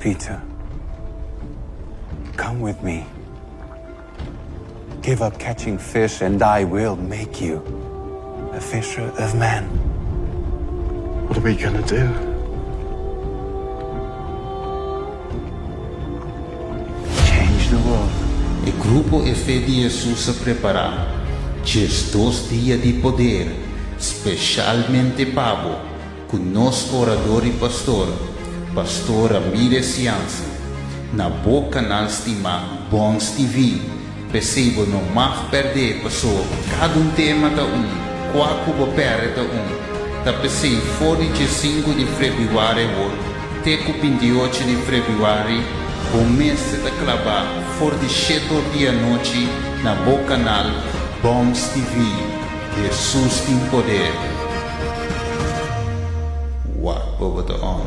Peter, come with me. Give up catching fish and I will make you a fisher of men. What are we gonna do? Change the world. E grupo E Fe di Hesus a prepará 12 dia di poder speshalmente pa bo ku nos orador i pastor, Pastor Ramirez Jansen, na bo kanal stimá Bons TV. P'esei bo no mag pèrdè paso kada un tema ta un, kua ku bo pèrdè ta un. Ta p'esei for di 15 di febrüari awor te ku 28 di febrüari bo mester ta klabá for di shete or di anochi na bo kanal Bons TV. Hesus tin poder. Wak bo ta on.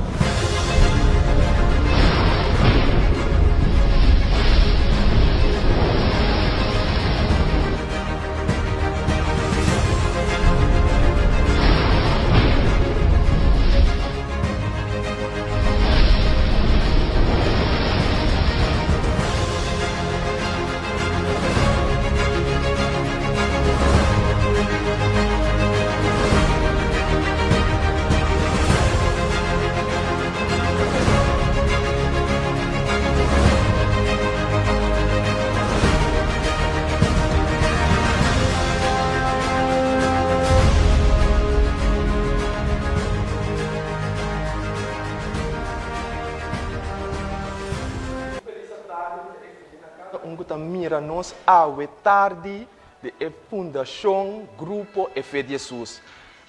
Feliz tarde, mi ta extende na cada un cu ta mira nos awe tardi di e Fundacion Grupo E Fe di Jesus.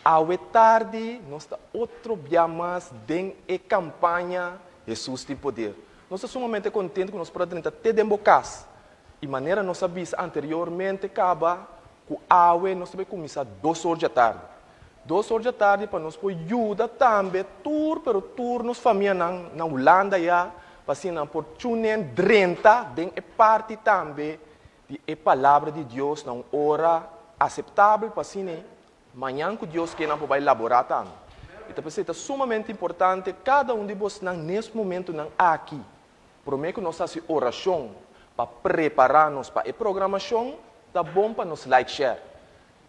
Awe tardi nos ta otro bia mas den e campaña Jesus Tin Poder. Nos ta sumamente contento cu nos por a drenta te den bo cas. Y manera nos a bisa anteriormente caba cu awe nos ta bay cuminsa dos or djatardi. Dos or djatardi pa nos por yuda tambe tur pero tur nos famianan na Hulanda ya pa asina nan por chunen drenta den e parti tambe di e palabra di Dios na un ora aseptabel pa asina mañan ku Dios ke nan por bai laborá tambe. I ta p'esei ta sumamente importante kada un di bosnan nes momentunan aki promé ku nos hasi orashon pa prepará nos pa e programashon ta bon pa nos like share.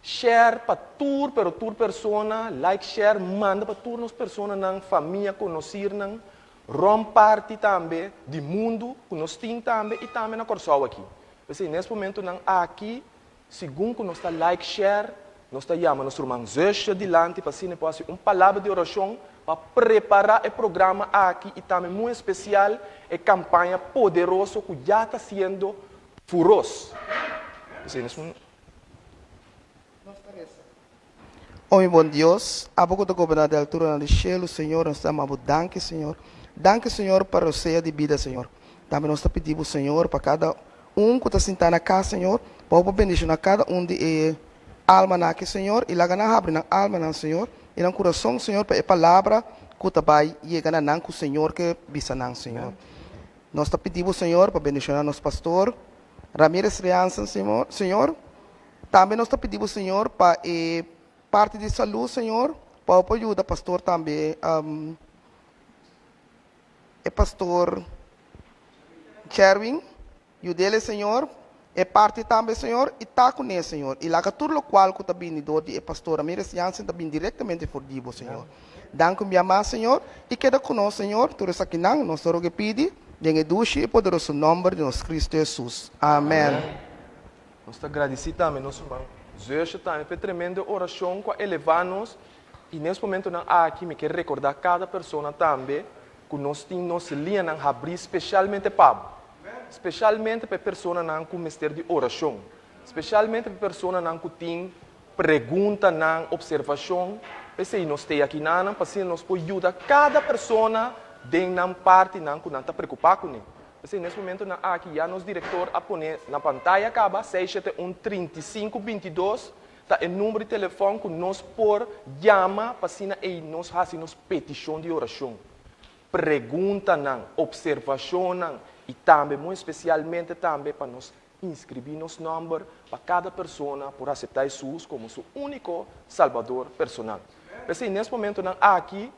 Share pa tur pero tur persona, like share manda pa tur nos personanan, famia, konosirnan, rònt parti tambe di mundu ku nos tin tambe i tambe na Kòrsou aki. P'esei nes momentunan aki segun ku nos ta like share nos ta yama nos ruman zusje dilanti pa asina e por hasi un palabra di orashon pa prepará e programa aki i tambe muy espesial e kampaña poderoso ku ya ta siendo furos. P'esei nes. Nos ta resa. O mi bon Dios, abo ku ta goberná di alturanan di shelu, Señor, nos ta ama bo danki, Señor. Danki, Señor, pa rosea di bida, Señor. Tambe nos ta pidi bo, Señor, pa kada un ku ta sintá na kas, Señor, pa bo por bendishoná kada un di e almanan aki, Señor, i laga nan habri nan almanan, Señor, i nan kurason, Señor, pa e palabra ku ta bai yega na nan ku Señor ke bisa nan, Señor. Nos ta pidi bo, Señor, pa bendishoná nos pastor Ramirez Riansen, Señor. Tambe nos ta pidi bo, Señor, pa e parti di salud, Señor, pa bo por yuda pastor tambe, e pastor Cherwin, yud'el, Señor, e parti tambe, Señor, y ta cun'e, Señor, y laga tur locual cu ta bini door di e pastor Ramirez Jansen ta bini directamente for di bo, Señor. Danki un bia mas, Señor, y keda cu nos, Señor, tur esakinan nos ta roga y pidi den e dushi y poderoso nomber di nos Cristo Jesus. Amen. Nos ta gradisí tambe nos ruman Zusje tambe pa e tremendo orashon ku a elevá nos i nes momentonan aki mi ke rekordá kada persona tambe ku nos tin nos liñanan habrí speshalmente pa bo, speshalmente pa e personanan ku mester di orashon, speshalmente pa e personanan ku tin preguntanan, opservashon. P'esei nos t'ei aki nanan pa asina nos por yuda kada persona den nan partinan ku nan ta preokupá kuné. P'esei nes momentonan aki ya nos direktor a pone na pantaya kaba, 671 35 22 ta e number di telefòn ku nos por yama pa asina ei nos hasi nos petishon di orashon, preguntanan, opservashonnan i tambe muy espesialmente tambe pa nos inskribí nos nòmber pa kada persona por aseptá Hesus komo su úniko Salbador personal. P'esei nes momentonan aki.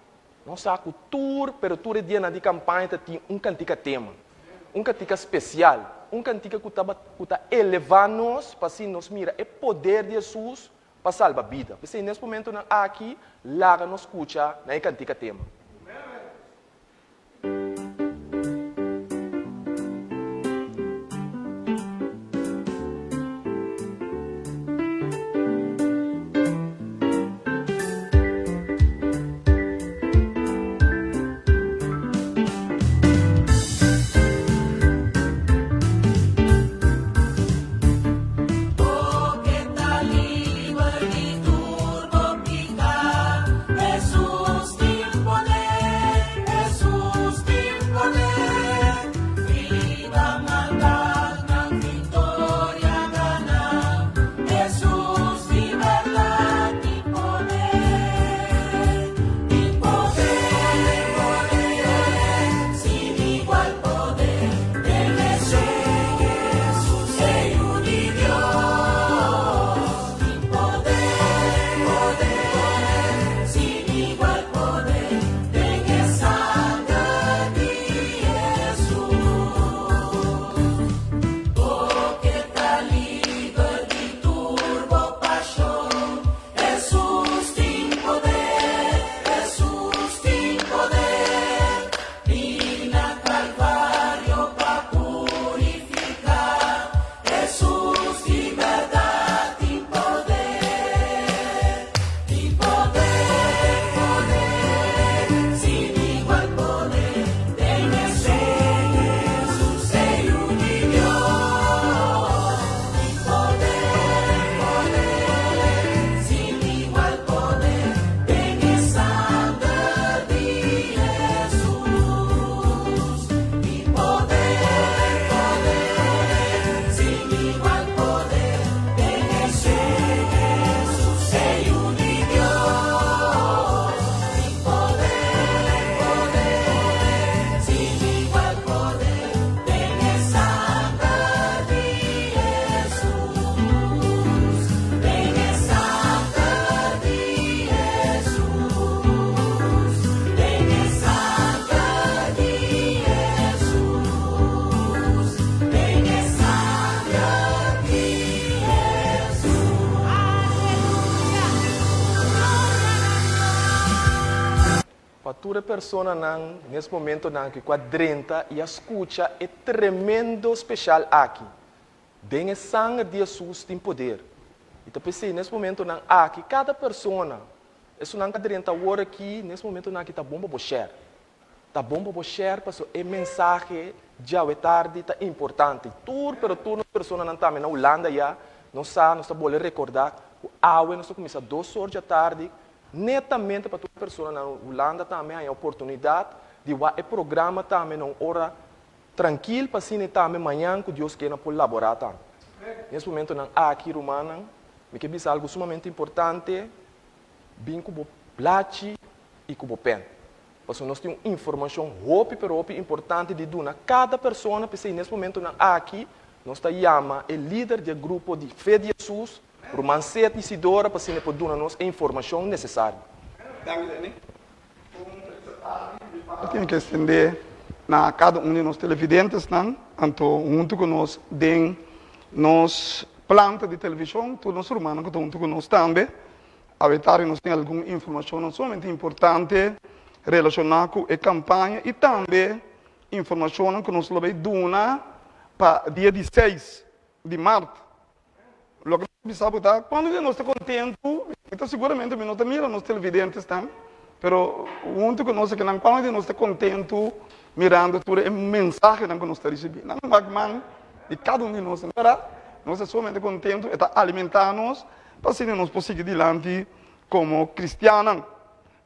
Nos sa ku tur, pero tur e dianan di kampaña ta tin un kantika tema, un kantika spesial, un kantika ku ta ku ta elevá nos pa asina nos mira e poder di Hesus pa salba bida. P'esei nes momentonan aki laga nos skucha na e kantika tema. Pa tur e personanan nes momentonan aki ku a drenta i a skucha e tremendo speshal aki, Den e sanger di Hesus tin poder. I ta p'esei nes momentonan aki kada persona, esunnan ku a drenta awor aki, nes momentonan aki ta bon pa bo share. Ta bon pa bo share pasobra e mensahe djawe tardi ta importante. Tur pero tur nos personanan tambe na Hulanda ya nos sa, nos ta bole recorda cu awe nos ta cuminsa dos or djatardi netamente pa tur persona na Hulanda tambe haña oportunidad di wak e programa tambe na un ora trankil pa asina e tambe mañan cu Dios kier nan por labora tambe. Nes momentonan aki rumannan mi ke bisa algo sumamente importante, bin cu bo blachi y cu bo pen. Pasobra nos tin un informashon hopi pero hopi importante di duna kada persona, p'esei nes momentonan aki nos ta yama e lider di e grupo di Fe di Hesus, Ruman Seth Isidora, pa asina e por duna nos e informashon nesesario. Danki Lenny. Un tardi di parti mi ke estendé na kada un di nos televidentesnan, anto huntu ku nos den nos planta di televishon, tur nos rumannan ku ta huntu ku nos tambe. Awe tardi nos tin algun informashonnan sumamente importante relashoná ku e kampaña i tambe informashonnan ku nos lo bai duna pa dia di seis di mart. Loke mi ta bisa bo ta, kuantu di nos ta kontentu, mi ta siguramente mi no ta mira nos televidentesnan, pero huntu ku nos akinan, kuantu di nos ta kontentu mirando tur e mensahenan ku nos ta risibí. Nan wak man di kada un di nos, no bèrdat? Nos ta sumamente kontentu, e ta alimentá nos. Pa asina nos por sigui dilanti komo kristiannan.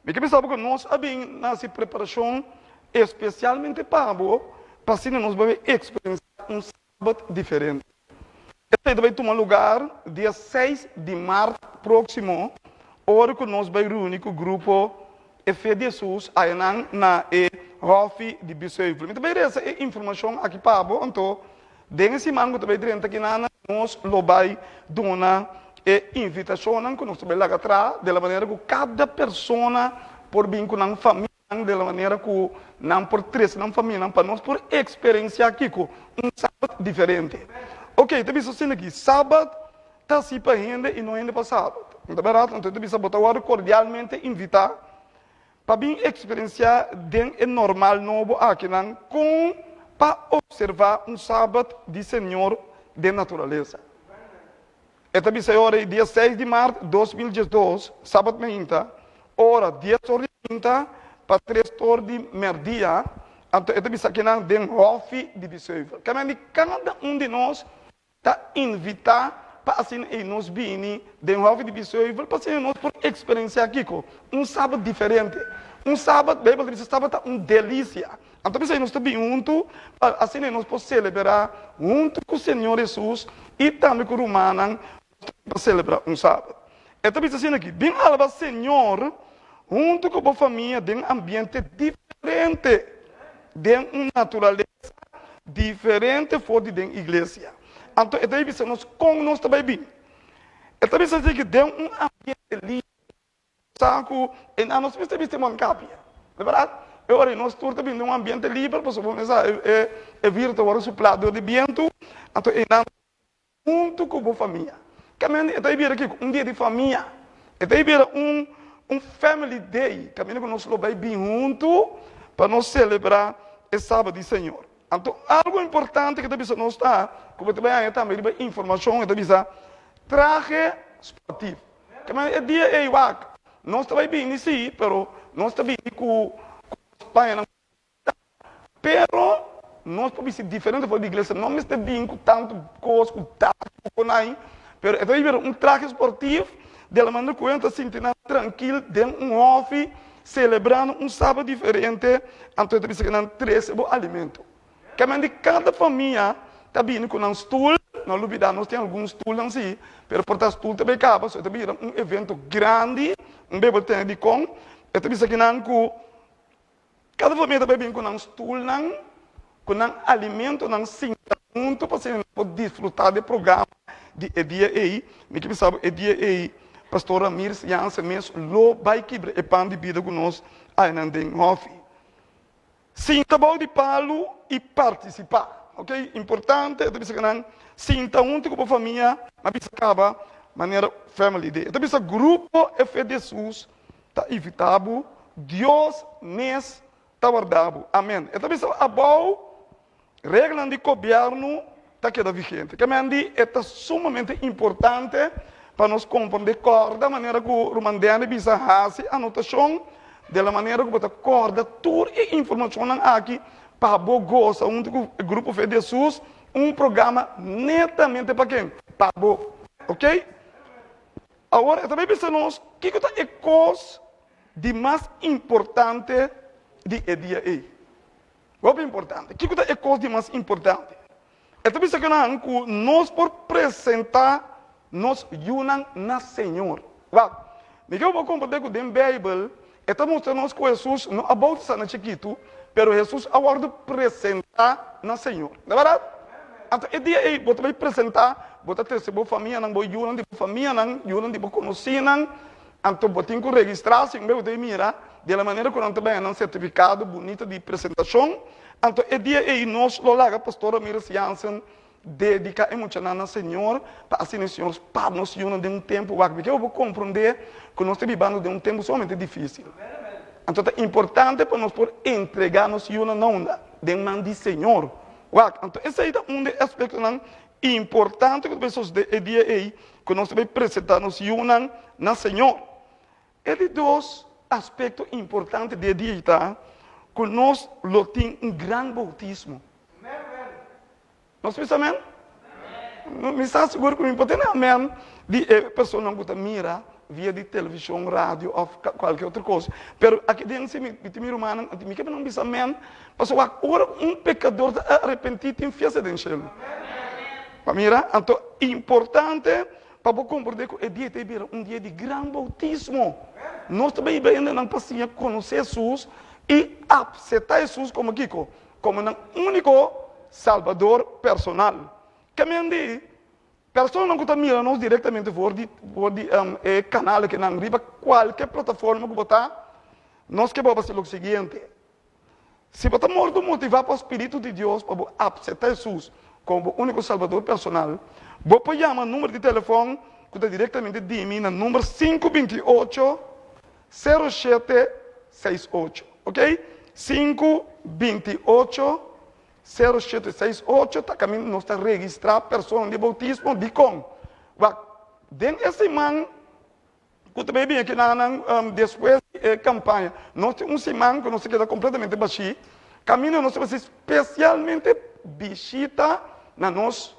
Mi ke bisa bo ku nos a bin na hasi preparashon espesialmente pa bo, pa asina nos bai eksperensiá un sabat diferente. Esei ta bai tuma lugar dia seis di mart próksimo, ora ku nos bai runi ku grupo E Fe di Hesus ayanan na e Hòfi di Biesheuvel. Mi ta bai resa e informashon aki pa bo, anto Den e siman ku ta bai drenta kinan nos lo bai duna e invitashonnan ku nos ta bai laga traha de la manera ku kada persona por bin ku nan famia. nan de la manera ku nan por trese nan famianan pa nos por eksperensiá kiko? Un sabat diferente. Oke, ta bisa asina aki, sabat ta hasi pa hende i no hende pa sabat. No ta bèrdat? Anto ta bisa bo ta wòrdu kordialmente invitá pa bin eksperensiá den e normal nobo akinan kon pa opservá un sabat di Señor den naturalesa. E ta bisa e ora ei dia seis di mart 2012, sabat mainta, ora dies or di mainta pa tres or di merdia, anto e ta bisa kinan den hòfi di Biesheuvel. Kamen di kada un di nos ta invitá pa asina ei nos bini den hòfi di Biesheuvel pa asina nos por eksperensiá kiko? Un sabat diferente. Un sabat, Beibel ta bisa sabat ta un delisia. Anto p'esei nos ta bin huntu pa asina nos por selebrá huntu ku Señor Hesus i tambe ku rumannan nos ta bin pa selebrá un sabat. E ta bisa asina aki, Bin alabá Señor huntu ku bo famia den ambiente diferente, den un naturalesa diferente for di den iglesia. Anto e ta bisa nos kon nos ta bai bin. E ta bisa asina aki, den un ambiente liber. Sa ku e nan nos mester bisti mondkapje, di bèrdat? E ora ei nos tur ta bini den un ambiente liber pasobra bo mester sa e e virus ta wòrdu suplá dor di bientu, anto e nan huntu ku bo famia. Kaminda e ta bira kiko? Un dia di famia. E ta bira un un family day kaminda ku nos lo bai bin huntu pa nos selebrá e Sabat di Señor. Anto algu importante ku ta bisa nos ta ku bo ta bai haña tambe riba informashon e ta bisa trahe sportivo. Kema e dia ei wak, nos ta bai bini sí, pero nos ta bini ku nos pañanan bunita, pero nos por bisti diferente for di iglesia, no mester bini ku tantu kos, ku taki, ku konai, pero e ta bira un trahe sportief, di la manera ku nan ta sinti nan trankil den un hòfi, selebrando un sabat diferente, anto e ta bisa ku nan trese bo alimento. Kèmen di kada famia ta bini ku nan stul, no lubidá nos tin algun stulnan sí, pero por ta stul ta bai kaba, so e ta bira un evento grandi, un bebel tene dikon, e ta bisa kinan ku kada famia ta bai bini ku nan stulnan, ku nan alimentonan sinta huntu pa asina nan por disfrutá di e programa di e dia ei. Mi ke bisa bo e dia ei Pastor Ramirez Jansen mes lo bai kibra e pan di bida ku nos ainan den hòfi. Sinta bou di palu i partisipá. Ok, importante, e ta bisa ku nan sinta huntu ku bo famia, a bisa kaba manera family day. E ta bisa grupo e fe di Hesus ta invitá bo, Dios mes ta warda bo. Amen. E ta bisa abou Reglanan di gobièrnu ta keda vigente. Kemendi e ta sumamente importante pa nos komprendé kòrda manera ku Ruman Danny bisa hasi anotashon de la manera ku bo ta kòrda tur e informashonnan aki pa bo gosa huntu ku e Grupo Fe di Hesus, un programa netamente pa ken? Pa bo. Ok? Awor e ta bai bisa nos kiko ta e kos di mas importante di e dia ei. Hopi importante. Kiko ta e kos di mas importante? E ta bisa kinan ku nos por presentá nos yunan na Señor. Wak, mi ke bo komprendé ku den Beibel e ta mustra nos ku Hesus no a boutisá na chikitu, pero Hesus a wòrdu presentá na Señor. Ta bèrdat? Anto e dia ei bo ta bai presentá, bo ta trese bo famianan, bo yunan di bo famianan, yunan di bo konosínan, Anto bo tin ku registrá si un bes bo ta bai mira di la manera ku nan ta bai nan sertifikado bunita di presentashon. Anto e dia ei nos lo laga Pastor Ramirez Jansen dediká e muchanan na Señor pa asina e Señor spar nos yunan den un tempu wak. Mi ke bo komprondé ku nos ta bibando den un tempu sumamente difísil. Anto ta importante pa nos por entregá nos yunan na unda? Den man di Señor. Wak, anto esei ta un di e aspektonan importante ku ta bai sosodé e dia ei ku nos ta bai presentá nos yunan na Señor. E di dos aspekto importante di e dia ei ta ku nos lo tin un gran boutismo. Nos bisa amen? Mi sa sigur ku mi por tene amen di e personanan ku ta mira via di televishon, radio òf kualke otro kos. Pero aki den si mi tin mi rumannan, mi ke pa nan bisa amen, pasobra wak ora ku un pekador ta arepentí tin fiesta den shelu. Pa mira, anto importante pa bo komprendé ku e dia ta bira un dia di gran boutismo. Nos ta bai hendenan pa siña konosé Hesus i apseptá Hesus komo kiko? Komo nan úniko Salbador personal. Ke men di personanan ku ta mira nos direktamente for di for di e kanal akinan riba kualke plataforma ku bo ta. Nos ke bo hasi lo siguiente, Si bo ta mordu motivá pa spiritu di Dios pa bo apseptá Hesus komo bo úniko Salbador personal, bo por yama number di telefòn ku ta direktamente di mi na number 528 0768. Oke? 528 0768 ta kaminda nos ta registrá personanan di boutismo. Dikon? Wak, den e siman ku ta bay bin aki nan despues di e kampaña. Nos tin un siman ku nos ta keda kompletamente bashí. Kaminda nos ta hasi spesialmente bishita na nos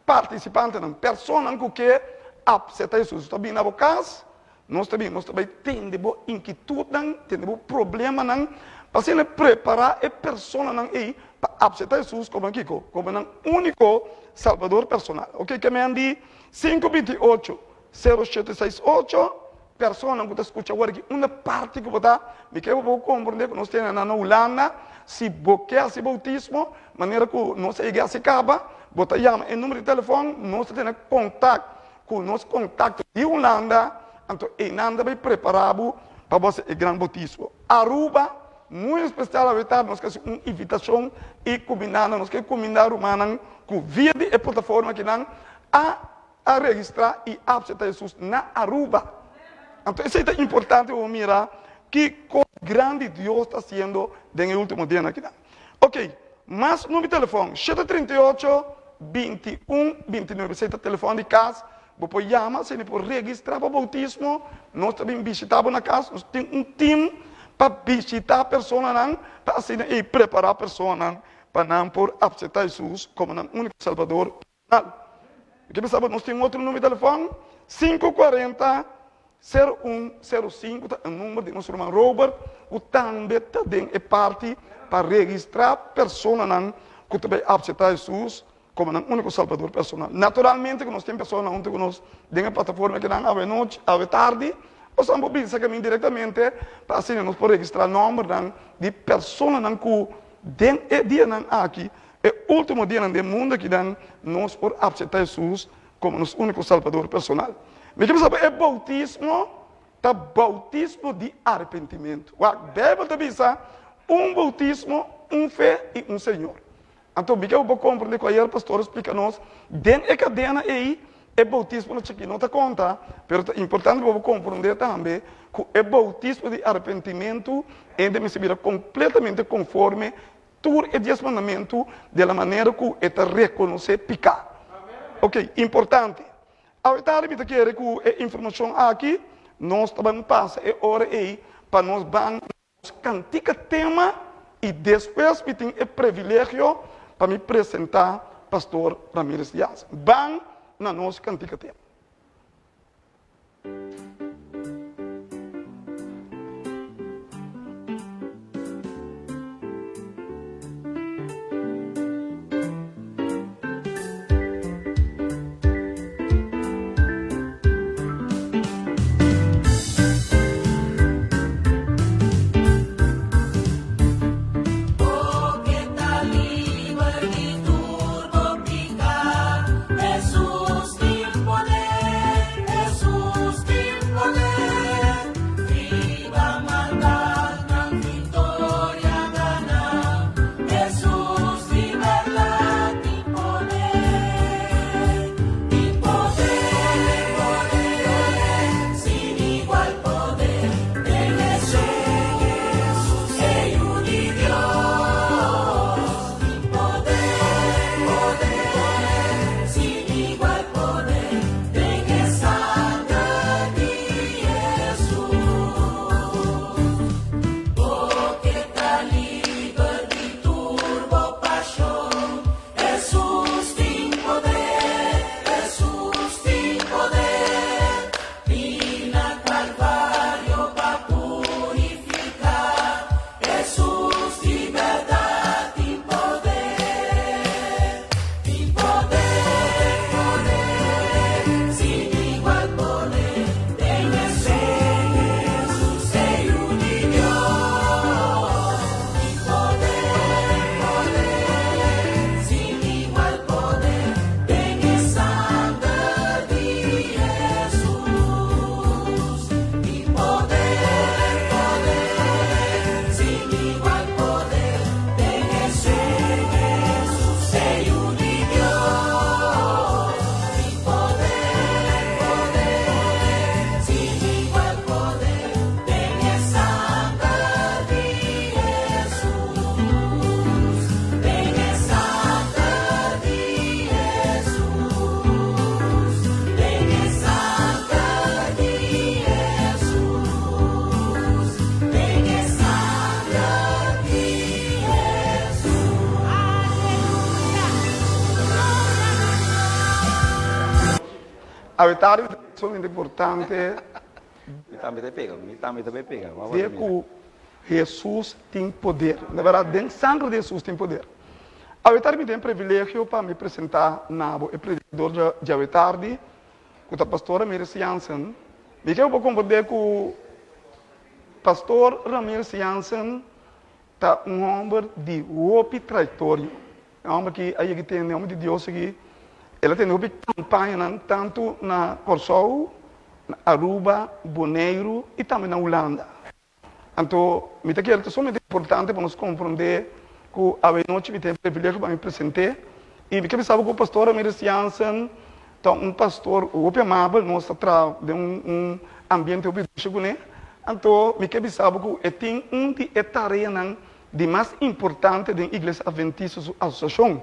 partisipantenan, personanan ku ke apseptá Hesus. Nos ta bin na bo kas, nos ta bin, nos ta bay tende bo inkitutnan, tende bo problemanan, pa asina prepará e personanan ei pa apseptá Hesus komo kiko? Komo nan úniko Salbador personal. Oke, ke men di 5:28. 0768 Personanan ku ta skucha awor aki unda parti ku bo ta, mi ke bo por komprende ku nos tene nan na Hulanda, si bo ke hasi boutismo, manera ku nos a yega hasi kaba, bo ta yama e numero di telefòn, nos ta tene kontak ku nos kontakto di Hulanda, anto einan ta bai prepara bo pa bo hasi e gran boutismo. Aruba, muy espesial awe tardi nos ke hasi un invitashon i kuminda nan, nos ke kuminda rumannan ku via di e plataforma akinan a A registrá i apseptá Hesus na Aruba. Anto esei ta importante pa bo mira ki kos grandi Dios ta hasiendo den e último dianan akinan. Ok, mas number di telefòn, 738 21 29, esei ta telefòn di kas, bo por yama asina por registrá pa boutismo, nos ta bin bishitá bo na kas, nos tin un tim pa bishitá personanan pa asina ei prepará personanan pa nan por apseptá Hesus komo nan úniko Salbador. Nal. Mi ke bisa bo nos tin otro number di telefòn, 540 0105 ta e number di nos ruman Robert ku tambe ta den e parti pa registrá personanan ku ta bai apseptá Hesus komo nan úniko Salbador personal. Naturalmente ku nos tin personanan huntu ku nos den e plataforma kinan awe nochi, awe tardi, boso por bisa kamin direktamente pa asina nos por registrá nòmbernan di personanan ku den e dianan aki E último dianan den mundu akinan, nos por apseptá Hesus komo nos úniko Salbador personal. Mi ke bisa bo, e boutismo ta boutismo di arepentimentu. Wak, Beibel ta bisa, Un boutismo, un fe i un Señor. Anto mi ke bo por komprendé ku ayer pastor a splika nos, den e kadena ei, e boutismo na chikí no ta konta, pero ta importante pa bo komprendé tambe ku e boutismo di arepentimentu hende mester bira kompletamente konforme Tur e dies mandamentu de la manera ku e ta rekonosé piká. Ok, importante. Awe tardi mi ta kere ku e informashon aki nos ta ban pasa e ora ei pa nos ban na nos kantika tema i despues mi tin e previlegio pa mi presentá Pastor Ramirez Diaz. Ban na nos kantika tema. Awe tardi ta sumamente importante de ku Hesus tin poder. Na bèrdat den sangre di Hesus tin poder. Awe tardi mi tin e privilegio pa mi presentá na bo e predikador dje awe tardi ku ta Pastor Ramirez Jansen. Mi ke bo por komprendé ku Pastor Ramirez Jansen ta un hòmber di hopi trayektorio. E hòmber aki a yega tende, e hòmber di Dios aki, el a tende hopi kampañanan tantu na Kòrsou, na Aruba, Boneiru i tambe na Hulanda. Anto mi ta kere ta sumamente importante pa nos komprondé ku awe nochi mi tin e privilegio pa mi present'é i mi ke bisa bo ku Pastor Ramirez Jansen ta un pastor hopi amabel, nos ta traha den un ambiente hopi dushi kuné. Anto mi ke bisa bo ku e tin un di e tareanan di mas importante den Iglesia Adventista su asosiashon.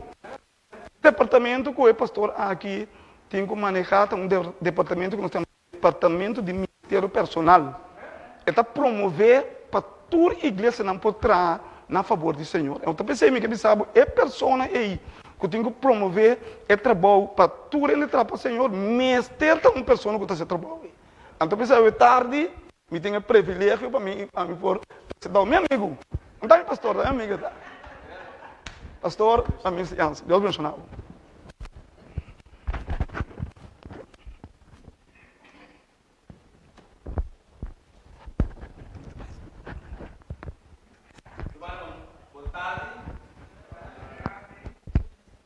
Departamento ku e pastor aki tin ku manehá ta un departamento ku nos ta yama Departamento di Ministerio Personal. E ta promové pa tur iglesianan por traha na fabor di Señor. E ta p'esei mi ke bisa bo, e persona ei ku tin ku promové e trabou pa tur hende traha pa Señor mester ta un persona ku ta hasi e trabou ei. Anto p'esei awe tardi mi tin e privilegio pa mi pa mi por presentá mi amigu. No ta mi pastor, ta mi amigu ta. Pastor Amir Jansen. Dios benshoná bo. Rumannan, bon tardi.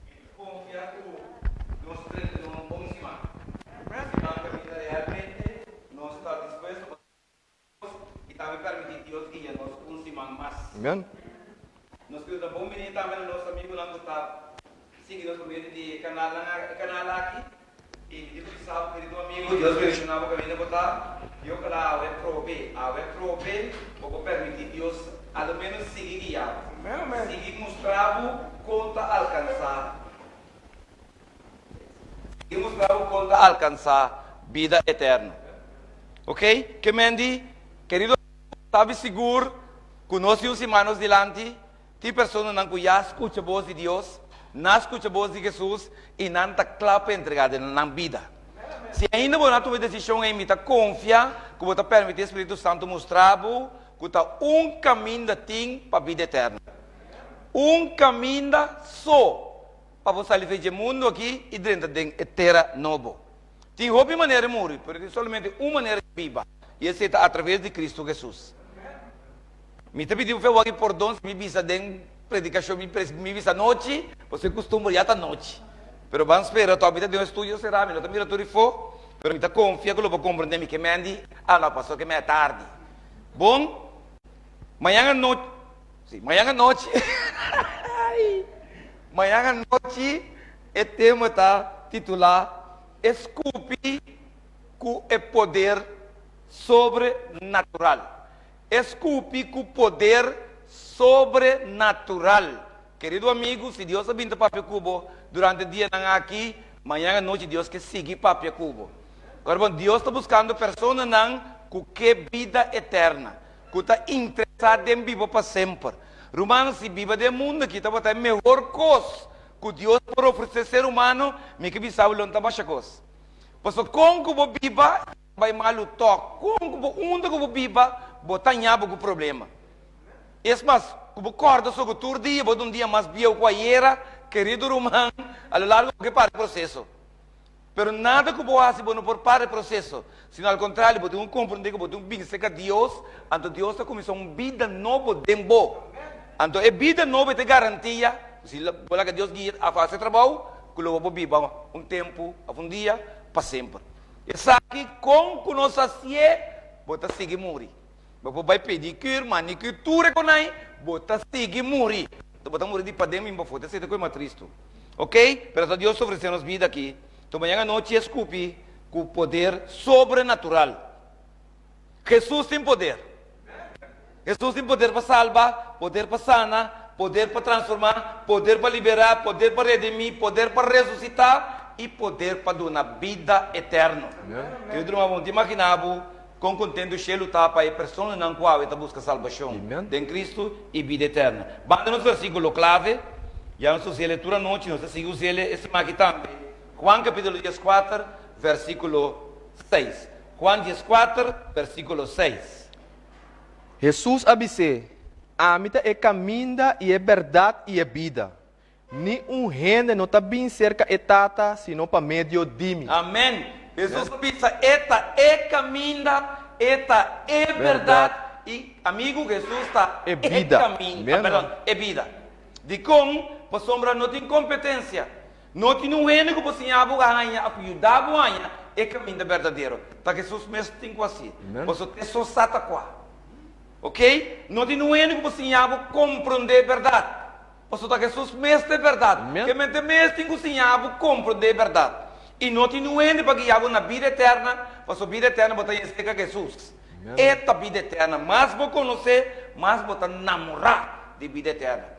Mi ta konfia ku nos drenta den un bon siman. Siman kaminda realmente nos ta dispuesto pa Dios i tambe permití Dios guia nos un siman mas. Nos pidi ta bon bini tambe na nos amigunan ku ta sigui nos pa medio di e kanalnan e kanal aki. I mi tin ku bisa bo, kerido amigu, Dios bendishoná bo kaminda bo ta. I ojalá awe atrobe, awe atrobe bo por permití Dios a lo ménos sigui guiá bo, sigui mustra bo kon ta alkansá, sigui mustra bo kon ta alkansá bida eterno. Oke? Ke men di, kerido amigu, sabi sigur ku nos tin un siman nos dilanti. Tin personanan ku ya skucha bos di Dios, nan a skucha bos di Hesus i nan ta kla pa entregá den nan bida. Si ainda bo no a tuma e desishon ei, mi ta konfia ku bo ta permití e Spiritu Santu mustra bo ku ta un kaminda tin pa bida eterno. Un kaminda so pa bo sali fe dje mundu aki i drenta den e tera nobo. Tin hopi manera di muri, pero tin solamente un manera di biba, i esei ta atraves di Kristu Hesus. Mi ta pidi bo fe wak i pordon si mi bisa den predikashon mi mi bisa nochi, pasobra e kustumber ya ta nochi. Pero ban spera tòg mi ta den un estudio será, mi no ta mira tur ifó, pero mi ta konfia ku lo bo komprendé mi ke men di, ah no pastor ke men a tardi. Bon, mañan anochi, si, mañan anochi, mañan anochi e tema ta titulá E skupi ku e poder sobrenatural. E skupi ku poder sobrenatural. Kerido amigu, si Dios a bin ta papia ku bo durante e dianan aki, mañan anochi Dios ke sigui papia ku bo. Ora bon, Dios ta buskando personanan ku ke bida eterna, ku ta interesá den biba pa semper. Rumannan, si biba den e mundu aki tabata e mehor kos ku Dios por ofresé ser humano, mi ke bisa bo lo no ta masha kos. Pasobra kon ku bo biba, Bai malu tok. Kon ku bo unda ku bo biba, bo ta ña bo ku problema. Es mas, ku bo kòrda so ku tur dia bo ta un dia mas bieu ku ayera, kerido ruman, a lo largo bo ke para e proseso. Pero nada ku bo hasi bo no por para e proseso, sino al kontrario bo tin ku komprendé ku bo tin ku bin serka Dios, anto Dios ta kuminsá un bida nobo den bo. Anto e bida nobo e ta e garantia, si bo laga Dios guia a hasi e trabou, ku lo bo por biba un tempu òf un dia pa semper. Esaki kon ku nos hasié, bo ta sigui muri. Bo por bai pedicure, manicure, tur e konai, bo ta sigui muri. Bo ta muri di paden bin pafó, ta sete ku e mas tristu. Ok, pero ta Dios ta ofresé nos bida aki. To mañan anochi e skupi ku poder sobrenatural. Hesus tin poder. Hesus tin poder pa salba, poder pa sana, poder pa transformá, poder pa liberá, poder pa redimí, poder pa resusitá i poder pa duna bida eterno. Querido ruman, bo no ta imaginá bo kon kontentu shelu ta pa e personanan ku awe ta buska salbashon den Kristu i bida eterno. Banda nos versíkulo klave, ya nos ta us'el e tur anochi, nos ta sigui us'el e siman aki tambe, Juan kapítulo dieskuater, versíkulo seis. Juan dieskuater, versíkulo seis. Hesus a bis'é, Ami ta e kaminda i e bèrdat i e bida. Ni un hende no ta bin serka e Tata sino pa medio di mi. Amèn. Hesus a bisa, E ta e kaminda, e ta e bèrdat i, amigu, Hesus ta E e bida. kaminda, perdon, e bida. Dikon? Pasobra no tin kompetensia. No tin un hende ku por siña bo haña òf yuda bo haña e kaminda berdadero. Ta Hesus mes tin ku hasi. Pasobra te so sa ta kua. Oke? No tin un hende ku por siña bo komprondé bèrdat. Pasobra ta Hesus mes ta e bèrdat. Kemente mes tin ku siña bo komprondé bèrdat. I no tin un hende pa guia bo na bida eterna, pasobra bida eterna bo ta haña serka Hesus. E ta bida eterna. Mas bo konosé, mas bo ta namorá di bida eterna.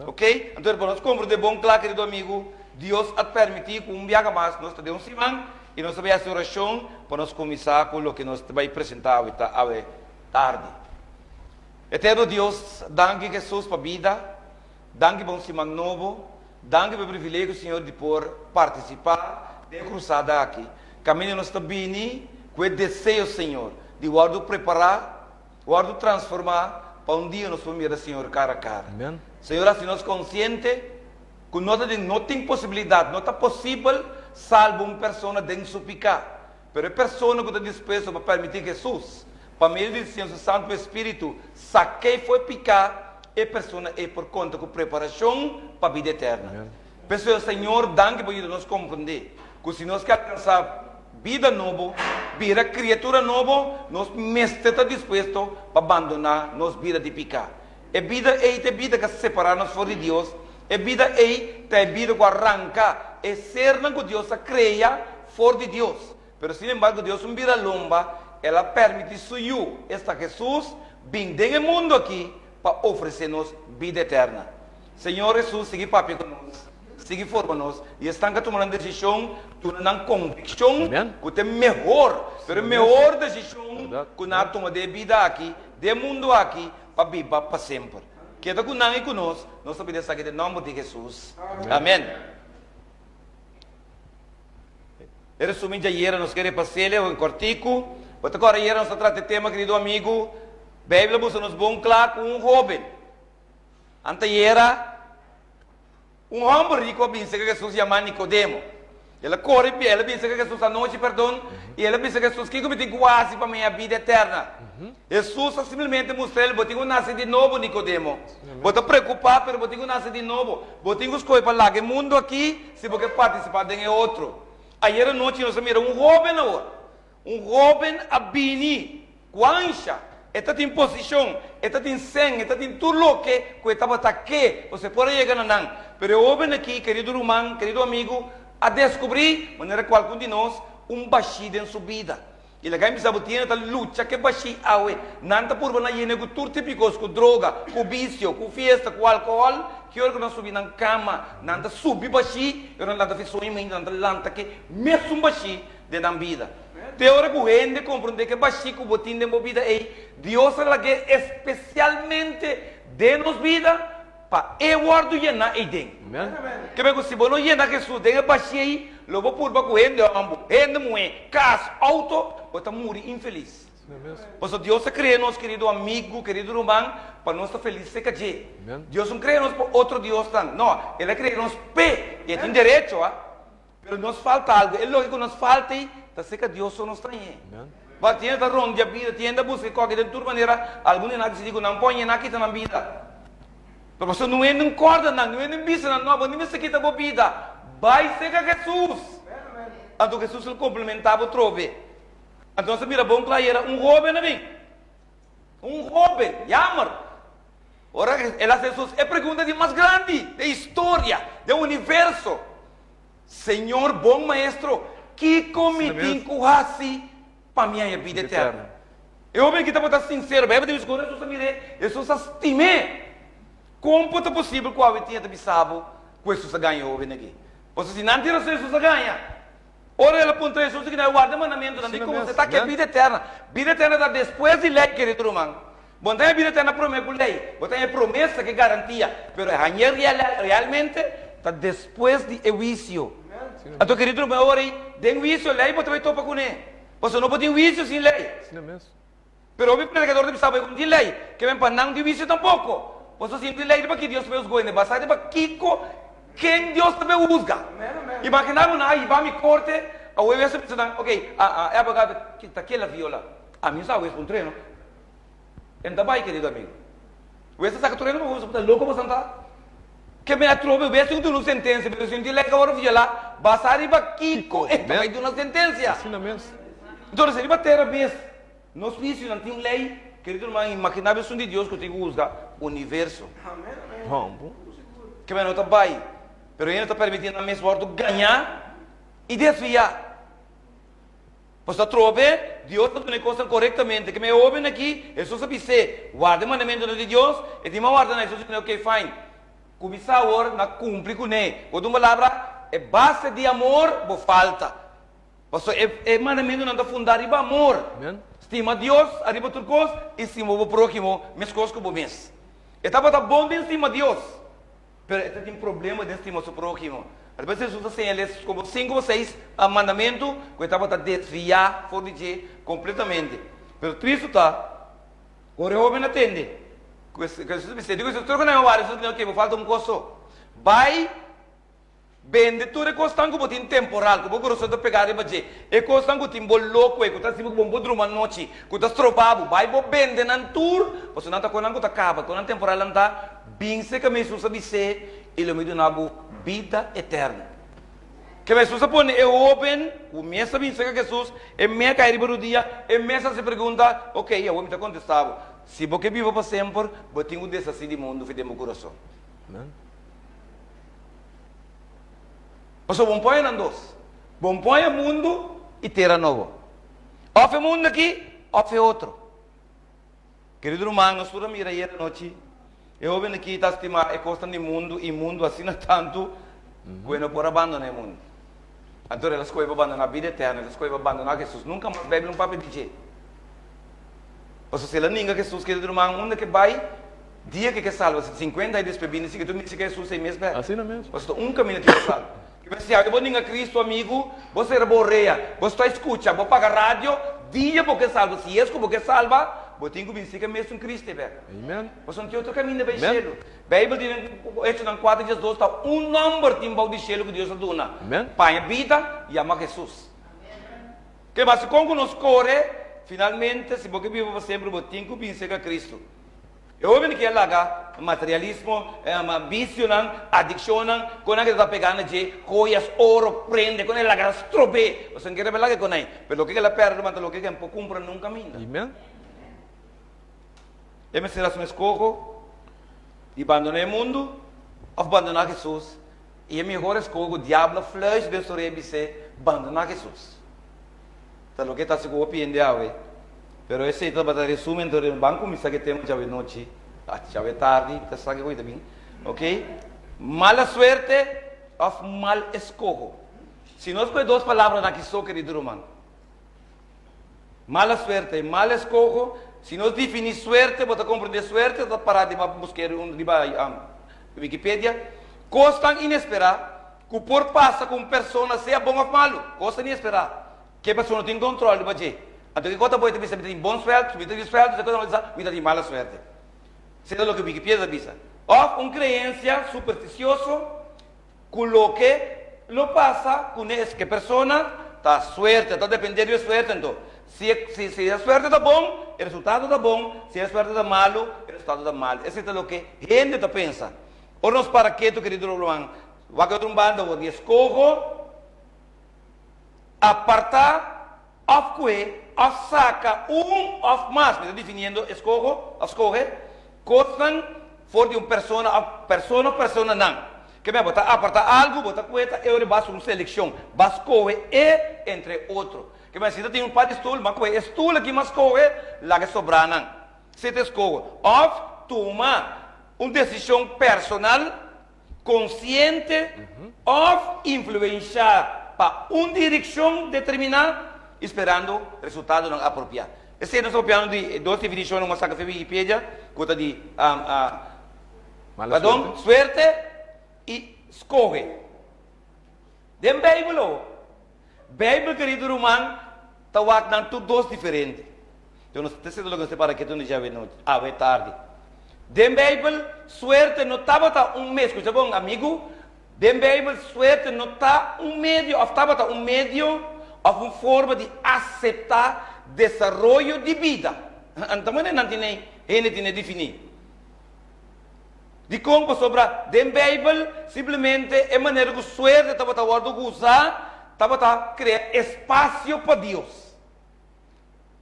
Ok? Anto pa nos komprendé bon kla, kerido amigu, Dios a permití ku un biaha mas nos ta den un siman i nos ta bai hasi orashon pa nos kuminsá ku loke nos ta bai presentá awe ta awe tardi. Eterno Dios, danki Hesus pa bida, danki pa un siman nobo, danki pa e privilegio, Señor, di por partisipá den e krusada aki. Kaminda nos ta bini ku e deseo, Señor, di wòrdu prepará Wòrdu transformá pa un dia nos por mira Señor kara kara. Señor hasi nos konsiente ku no ta den no tin posibilidat, no ta posibel salba un persona den su piká. Pero e persona ku ta dispuesto pa permití Hesus, pa medio di Señor su Santu Espíritu, sak'é for e piká, e persona ei por konta ku preparashon pa bida eterna. P'esei, Señor, danki pa yuda nos komprendé ku si nos ke alkansá Bida nobo, bira kriatura nobo, nos mester ta dispuesto pa bandoná nos bida di piká. E bida ei ta e bida ku a separá nos for di Dios, e bida ei ta e bida ku a ranka e sernan ku Dios a krea for di Dios. Pero sin embargo Dios un bira lomba, el a permití su Yu, esta Hesus, bin den e mundu akí pa ofresé nos bida eterna. Señor Hesus sigui papia ku nos, sigui forma nos, i esnan ku a tuma nan desishon, duna nan konvikshon ku ta e mehor, pero e mehor desishon ku nan a tuma den e bida aki, den e mundu aki, pa biba pa semper. Keda ku nan i ku nos, nos ta pidi esaki den nòmber di Hesus. Amen. E resumen djayera nos ke repas'el en kòrtiku. Bo ta kòrda ayera nos ta trata e tema, kerido amigu, Beibel a mustra nos bon kla ku un hóben. Antayera, un hòmber riku a bin serka Hesus yamá Nikodemo. El a kore, el a bin serka Hesus anochi, pèrdon, i el a bisa Hesus, Kiko mi tin ku hasi pa mi haña bida eterna? Hesus a simplemente mustra el, Bo tin ku nase di nobo, Nikodemo. Bo ta preokupá, pero bo tin ku nase di nobo. Bo tin ku skohe pa laga e mundu akí si bo ke partisipá den e otro. Ayera anochi nos a mira un hóben awor. Un hóben a bini ku ansha. E ta tin posishon, e ta tin sèn, e ta tin tur loke ku e tabata ke, pasobra e por a yega na nan. Pero e hóben akí, kerido ruman, kerido amigu, a deskubrí, manera ku algun di nos, un bashí den su bida. I laga mi bisa bo, tin hende ta lucha ku e bashí awe. Nan ta purba nan yena ku tur tipo di kos, ku droga, ku bisio, ku fiesta, ku alkohòl. Ki ora ku nan subi nan kama, nan ta subi bashí, i ora nan lanta fi soño mainta, nan ta lanta ku e mesun bashí den nan bida. Te ora ku hende komprondé ku e bashí ku bo tin den bo bida ei, Dios a lag'é espesialmente den nos bida pa e wòrdu yená ei den. Ke men ku si bo no yena Hesus den e bashí ei, lo bo purba ku hende hòmber, hende muhé, kas, outo, bo ta muri infelis. Pasobra Dios a krea nos, kerido amigu, kerido ruman, pa nos ta felis serka dje. Dios no krea nos pa otro diosnan, no, El a krea nos p'e, i e tin derecho, a. Pero nos falta algo. E loke ku nos falta ei ta serka Dios so nos ta hañ'é. Ba tin hende ta rondia bida, tin hende ta buska e koke den tur manera, algun di nan a disidí ku nan por hañ'é, nan a kita nan bida. Pero pasobra no hende un kòrda nan, no hende un bisa nan, no, bo no mester kita bo bida. Bai serka Hesus. Anto Hesus lo komplementá bo trobe. Anto nos a mira bon kla ayera un hóben a bin. Un hóben, jammer. Ora el a hasi Hesus e pregunta di mas grandi den historia, den universo, Señor, bon Maestro, kiko mi tin ku hasi pa mi haña bida eterno? E hóben aki tabata sinsero. Beibel ta bisa ku ora Hesus a mir'é, Hesus a stim'é. Kon por ta posibel ku awe tin e ta bisa bo ku Hesus a gaña e hóben aki? Pasobra si nan tin rason Hesus a gaña. Ora el a puntra Hesus di kina e warda e mandamentunan, di komo se ta ke bida eterna. Bida eterna ta despues di lei, kerido ruman. Bo no ta haña bida eterna promé ku lei. Bo ta haña e promesa, ke garantia. Pero e hañ'é realmente ta despues di e huisio. Anto, kerido ruman, e ora ei den huisio lei bo ta bai topa kuné. Pasobra no por tin huisio sin lei. Pero hopi predikador ta bisa bo e ku no tin lei, ke men pa nan no tin huisio tampoko. Boso sinti lei riba ki Dios ta bai husga hende, basá riba kiko ken Dios ta bai husga. Imaginá bo nan a hiba mi korte, awe wes ta bisa nan, ok, a e abogado ta ke la viola. Ami no sa wes un treno. E no ta bai, kerido amigo. Wes ta saka treno pa bo, bo ta loko boso ta? Ke men atrobe wes tin ku duna un sentensia, pero si no tin lei ka wòrdu violá, basá riba kiko e ta bai duna sentensia. Entonces riba tera mes. Nos huisionan tin un lei, kerido ruman, imaginá bo esun di Dios ku tin ku husga universo. Ke no ta bai, pero hende ta permití nan mes wòrdu gañá i desviá. Pasobra atrobe Dios ta duna e kosnan korektamente. Ke e hóben aki, Hesus a bis'é, Warda e mandamentunan di Dios. E tin mas warda nan. Hesus a bis'é, Oke, fine. Kuminsá awor na kumpli kuné. Ku otro palabra, e base di amor bo falta. Pasobra e e mandamentunan ta fundá riba amor. Stima Dios ariba tur kos i stima bo próhimo meskos ku bo mes. E tabata bon den stima Dios, pero e ta tin problema den stima su próhimo. Despues Hesus a señal'é komo sinku o seis mandamentu ku e tabata desviá for di dje kompletamente. Pero tristu ta ku ora e hóben a tende ku Hesus a bis'é, di ku Hesus tur ku nan a wak, Hesus a bisa, Oke, bo falta un kos so. Bai Bende tur e kosnan ku bo tin temporal, ku bo kurason ta pegá riba dje, e kosnan ku tin bo loko ei, ku ta hasi bo ku bo no por druma anochi, ku ta stroba bo, bai bo bende nan tur, pasobra nan ta konan ku ta kaba, konan temporal nan ta, bin serka mi, Hesus a bis'é, i lo mi duna bo bida eterno. Kema Hesus a pone e hóben ku mes a bin serka Hesus, e mes a kai riba rudia, e mes a hasi pregunta, Okey, awor mi ta kontestá bo, si bo ke biba pa semper, bo tin ku deshasí di mundu fi den bo kurason. Pasobra bon pon nan dos. Bon pon e mundu i tera nobo. Òf e mundu aki òf e otro. Kerido ruman, nos tur a mira ayer anochi e hóben aki ta stima e kosnan di mundu i mundu asina tantu ku e no por a bandoná e mundu. Anto el a skohe pa bandoná bida eterno, el a skohe pa bandoná Hesus. Nunka mas Beibel no papia di dje. Pasobra si el a ninga Hesus, kerido ruman, unda ke bai? Dia ke ke salba, si sinkuenta ai despues bini, si ke tur mester ke Hesus ei mes bek. Asina mes. Pasobra un kaminda tin pa salba. Ke mester si bo ninga Kristu, amigu, bo sera bo orea, bo sta skucha, bo paga radio, dia bo ke salba, si es ku bo ke salba, bo tin ku bini si ke mesun Kristu ei bek. Amen. Pasobra no tin otro kaminda bai Amen. shelu. Beibel di den Echonan kuater diesdos ta un nòmber tin bou di shelu ku Dios a duna. Amen. Paña bida, yama Hesus. Ke mas kon ku nos kore, finalmente si bo ke biba pa semper bo tin ku bin serka Kristu. E hóben ki a laga materialismo, bisionan, adikshonnan, kon nan ke ta pegá na dje, joyas, oro, prende, kon nan e laga nan strob'é. Pasobra nan ke rebelá ke kon nan. Pero loke ke el a pèrdè ruman ta loke ke nan por kumpra nunka ainda. Amen. E mester hasi un eskoho di bandoná e mundu òf bandoná Hesus. I e mihor eskoho ku diablo a fluis den su orea bis'é, bandoná Hesus. Ta loke ta hasi ku hopi hende awe. Pero esei tabata resumen tur den ban kuminsá ku e tema djawe nochi, djawe tardi, mi ta sa ke koe ta bin. Ok, mala suerte òf mal eskoho. Si nos kohe dos palabranan aki so, kerido ruman, mala suerte, mal eskoho, si nos definí suerte, bo ta komprendé suerte ta pará riba busk'é riba Wikipedia, kosnan inesperá ku por pasa ku un persona sea bon òf malu, kosnan inesperá. Ke persona no tin kontrol riba dje. Anto ke kos ta bo ta bisa mi ta tin bon suerte, mi ta tin suerte, si kos ta bo mi ta tin mala suerte. Esei ta loke Wikipedia ta bisa. Òf un kreensia superstisioso ku loke lo pasa kuné es ke persona ta suerte, ta dependé di e suerte anto. Si e si si e suerte ta bon, e resultado ta bon, si e suerte ta malu, e resultado ta malu. Esei ta loke hende ta pensa. Ora nos para ketu, kerido ruman, wak e otro un banda awor di eskoho. Apartá òf kue. òf saka un òf mas, mi ta definiendo eskoho òf skohe, kosnan for di un persona òf persona òf personanan. Ke men bo ta apartá algu, bo ta kueta e ora bas un selekshon, ba skohe e entre otro. Ke men si ta tin un par di stul, ma kohe e stul aki ma skohe, laga e sobranan. Si ta eskoho òf tuma un desishon personal, konsiente òf influenshá pa un direkshon determiná i sperando resultadonan apropiá. Esei nos ta papiando di e dos definishonnan ku a saka for Wikipedia ku ta di pardon, suerte i skohe. Den Beibel o Beibel kerido ruman ta wak nan tur dos diferente. Yo no ta siendo loke nos ta para ketu dje awe awe tardi. Den Beibel suerte no tabata un mes, skucha bon amigu, den Beibel suerte no ta un medio of tabata un medio of un forma di asepta desaroyo di bida. Anto manera nan tine hende tine defini. Dikon? Pasobra den Beibel simplemente e manera ku suerte tabata wòrdu usá tabata krea espasio pa Dios.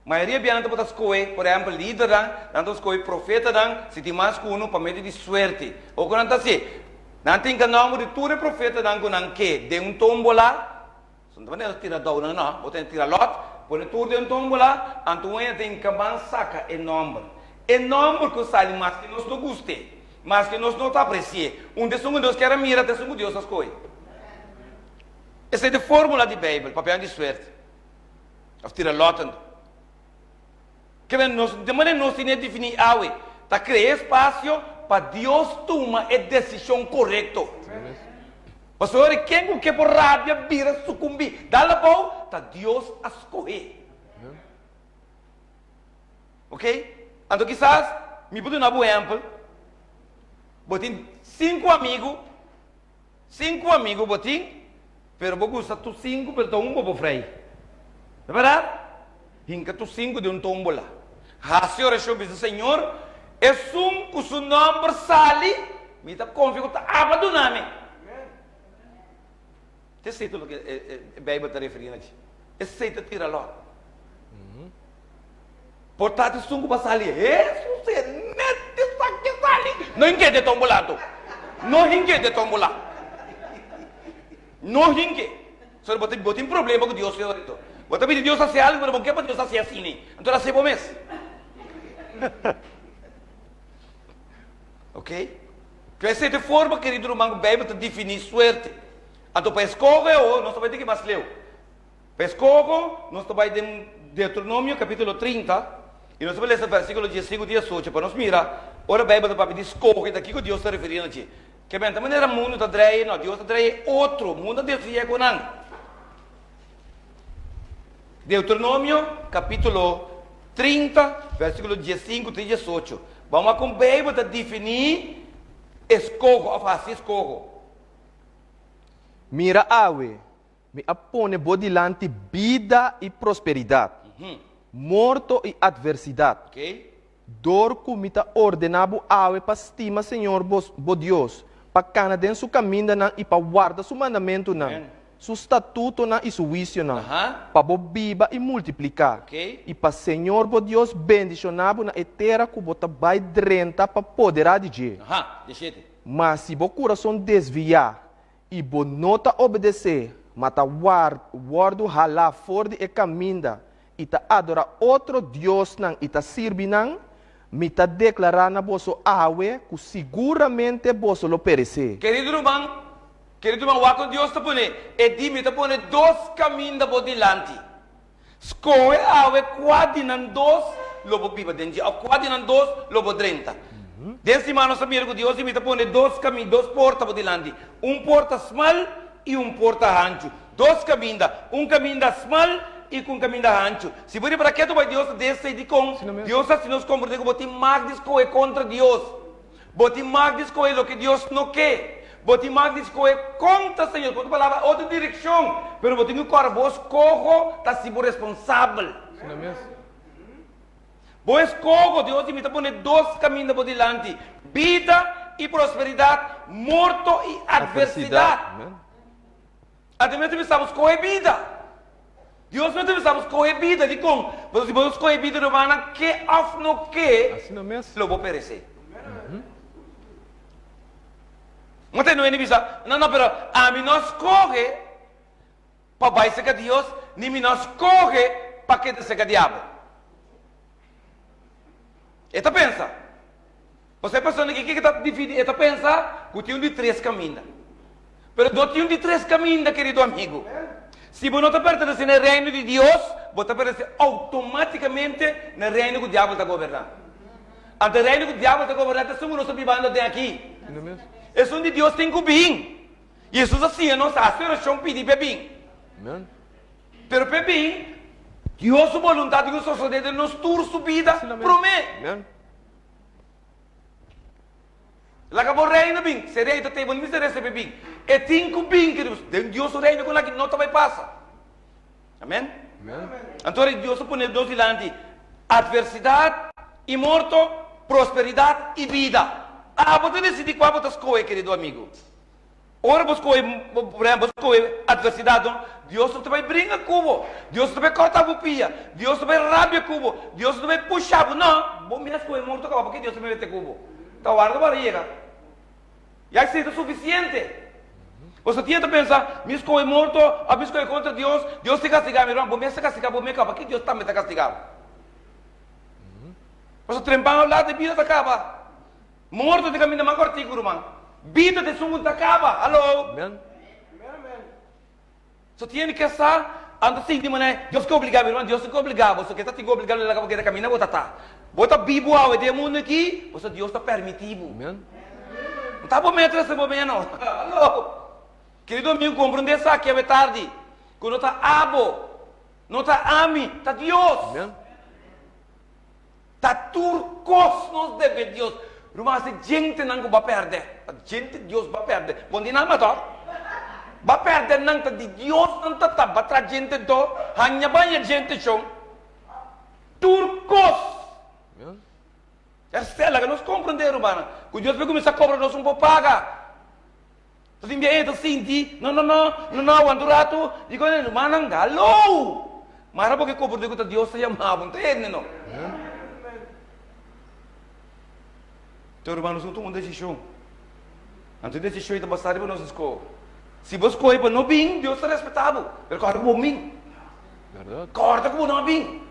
Mayoria bia nan tabata skohe, por ehèmpel, lidernan, nan tabata skohe profetanan, si tin mas ku unu, pa medio di suerte. Ora ku nan ta hasié, nan tin ka nòmber di tur e profetanan ku nan ke den un tómbola. So no ta manera tira dounan no, bo ta tira lot, pone tur den tómbola, anto un hende tin kaban saka e nòmber. E nòmber ku sali maske nos no gust'é, maske nos no ta apresi'é, un ta esun ku Dios kier a mira ta esun ku Dios a skohe. Esei ta e fórmula di Beibel, papiando di suerte òf tira lòt anto. Kende nos, di manera nos tin e definí awe, ta krea espasio pa Dios tuma e desishon korekto. Pasobra ora ken ku ke por rabia bira sukumbí, dal abou, ta Dios a skohé. Ok? Anto kisas mi por duna bo ehèmpel, bo tin sinku amigu, Sinku amigu bo tin, pero bo gusta tur sinku, pero ta un bo por frei. Ta bèrdat? Hinka tur sinku den un tómbola. Hasi orashon, bisa, Señor, esun ku su nòmber sali, mi ta konfia ku ta aba duna mi. Ta esei ta loke e Beibel ta referí na dje. Esei ta tira lòt. Por ta esun ku ba sali, Hesus e net esaki sali. No hinke den tómbola anto. No hinke den tómbola. No hinke. So bo tin bo tin problema ku Dios anto. Bo ta pidi Dios hasi algu pero bo ke pa Dios hasi asina. Anto el hasi bo mes. Ok? Esei ta e forma, kerido ruman, ku Beibel ta definí suerte. Anto pa eskoho e ora nos ta bai tiki mas leu. Pa eskoho nos ta bai den Deuteronomio kapitulo 30 i nos ta bai lesa versikulo diesinku diesocho pa nos mira ora Beibel ta papia di skohe ta kiko Dios ta referí na dje. Ke men ta manera mundu ta drei no, Dios ta drei e otro, mundu a desviá ku nan. Deuteronomio kapitulo 30 versikulo diesinku te diesocho. Ban wak kon Beibel ta definí eskoho òf hasi eskoho. Mira awe, mi a pone bo dilanti bida i prosperidat, morto i atversidat. Dor ku mi ta ordená bo awe pa stima Señor bo, bo Dios, pa kana den su kamindanan i pa warda su mandamentunan, su statutonan i su huisionan, pa bo biba i multipliká, i pa Señor bo Dios bendishoná bo na e tera ku bo ta bai drenta pa poderá di dje. Ma si bo kurason desviá i bo no ta obedesé, ma ta wòrdu halá for di e kaminda i ta adorá otro diosnan i ta sirbi nan, mi ta deklará na boso awe ku siguramente boso lo peresé. Kerido ruman, kerido ruman, wak kon Dios ta pone e di, Mi ta pone dos kaminda bo dilanti. Skohe awe kua di nan dos lo bo biba den dje, òf kua di nan dos lo bo drenta. Den siman nos ta mira ku Dios di mi ta pone dos kaminda, dos porta bo dilanti, un porta smal i un porta hanchu. Dos kaminda, un kaminda smal i ku un kaminda hanchu. Si bo riba raketo bai Dios ta desei dikon Dios ta hasi nos komprendé ku bo tin mag di skohe kontra Dios. Bo tin mag di skohe loke Dios no ke. Bo tin mag di skohe kontra Señor. Ku otro palabra, otro direkshon. Pero bo tin ku kòrda bo eskoho ta hasi bo responsabel. Bo eskoho, Dios di mi ta pone dos kaminda bo dilanti, bida i prosperidat, morto i atversidat. Ademas di mi sa bo skohe bida. Dios no ta bisa bo skohe bida, dikon? Pasobra si bo no skohe bida rumannan ke òf no ke, Asina mes. lo bo peresé. No ta hende bisa, no, no, pero ami no a skohe pa bai serka Dios, ni mi no a skohe pa keda serka diabel. E ta pensa. Pasobra e persona aki ke ta dividi, e ta pensa ku tin un di tres kaminda. Pero no tin un di tres kaminda, kerido amigu. Si bo no ta pertenesé na e Reino di Dios, bo ta pertenesé outomátikamente na e reino ku diabel ta goberná. Anto e reino ku diabel ta goberná ta esun ku nos ta bibando den aki. Esun di Dios tin ku bin. Hesus a siña nos hasi orashon pidi p'e bin. Pero p'e bin, Dios su boluntat tin ku sosodé den nos tur su bida promé. Laga bo reino bin. Si e rei ta tei bo no mester resa p'e bin. E tin ku bin, keridos. Den Dios su reino kon aki no ta bai pasa. Amen? Anto ora Dios a pone nos dilanti atversidat i morto, prosperidat i bida. Abo ta desidí kua bo ta skohe, kerido amigu. Ora bo skohe, por ehempel, bo skohe atversidat, no, Dios no ta bai bringa ku bo, Dios no ta bai kòrta bo pia, Dios no ta bai rabia ku bo, Dios no ta bai pusha bo, no, bo mes skohe morto kaba, p'ke Dios ta bai mete ku bo? Ta warda bo ora yega. Ya esei ta sufisiente. Pasobra tin hende ta pensa, mi skohe morto òf mi skohe kontra Dios, Dios ta kastigá mi. Ruman, bo mes ta kastigá bo mes kaba, p'ke Dios tambe ta kastigá bo? Pasobra trempan òf lat e bida ta kaba. Morto ta kaminda mas kòrtiku, ruman. Bida ta esun ku ta kaba. Hallo! Amen. So tiene ke sa, anto sinti manera Dios ke obligá mi, ruman, Dios no ke obligá bo, so ke ta tin ku obligá lo laga bo keda kaminda bo ta ta. Bo ta bibu awe den e mundu aki, pasobra Dios ta permití bo. Amen. No ta bo mester hasi bo meno. Hallo! Kerido amigu, komprondé esaki awe tardi, ku no ta abo, no ta ami, ta Dios. Amen. Ta tur kos nos debe Dios. Ruman si djentenan ku bo a pèrdè, ta djente Dios bo a pèrdè. Bon di nan ma tòg? Bo a pèrdè nan, ta di Dios nan ta ta. Bo a traha djente anto, haña bo haña djente shon. Tur kos. Esei laga nos komprendé rumannan, ku Dios por kuminsá kobra nos un por paga. Ta tin bia e ta sinti, no, no, no, no, no, aguanta un ratu, di con e rumannan, hallo! Mara bo ke komprende ku ta Dios ta yama bo, no ta hende no. Enton ruman, nos no tuma un desishon. Anto e desishon ei ta basá riba nos eskoho. Si bo skohe pa no bin, Dios ta respetá bo, pero kòrda ku bo bin. Kòrda ku bo no a bin.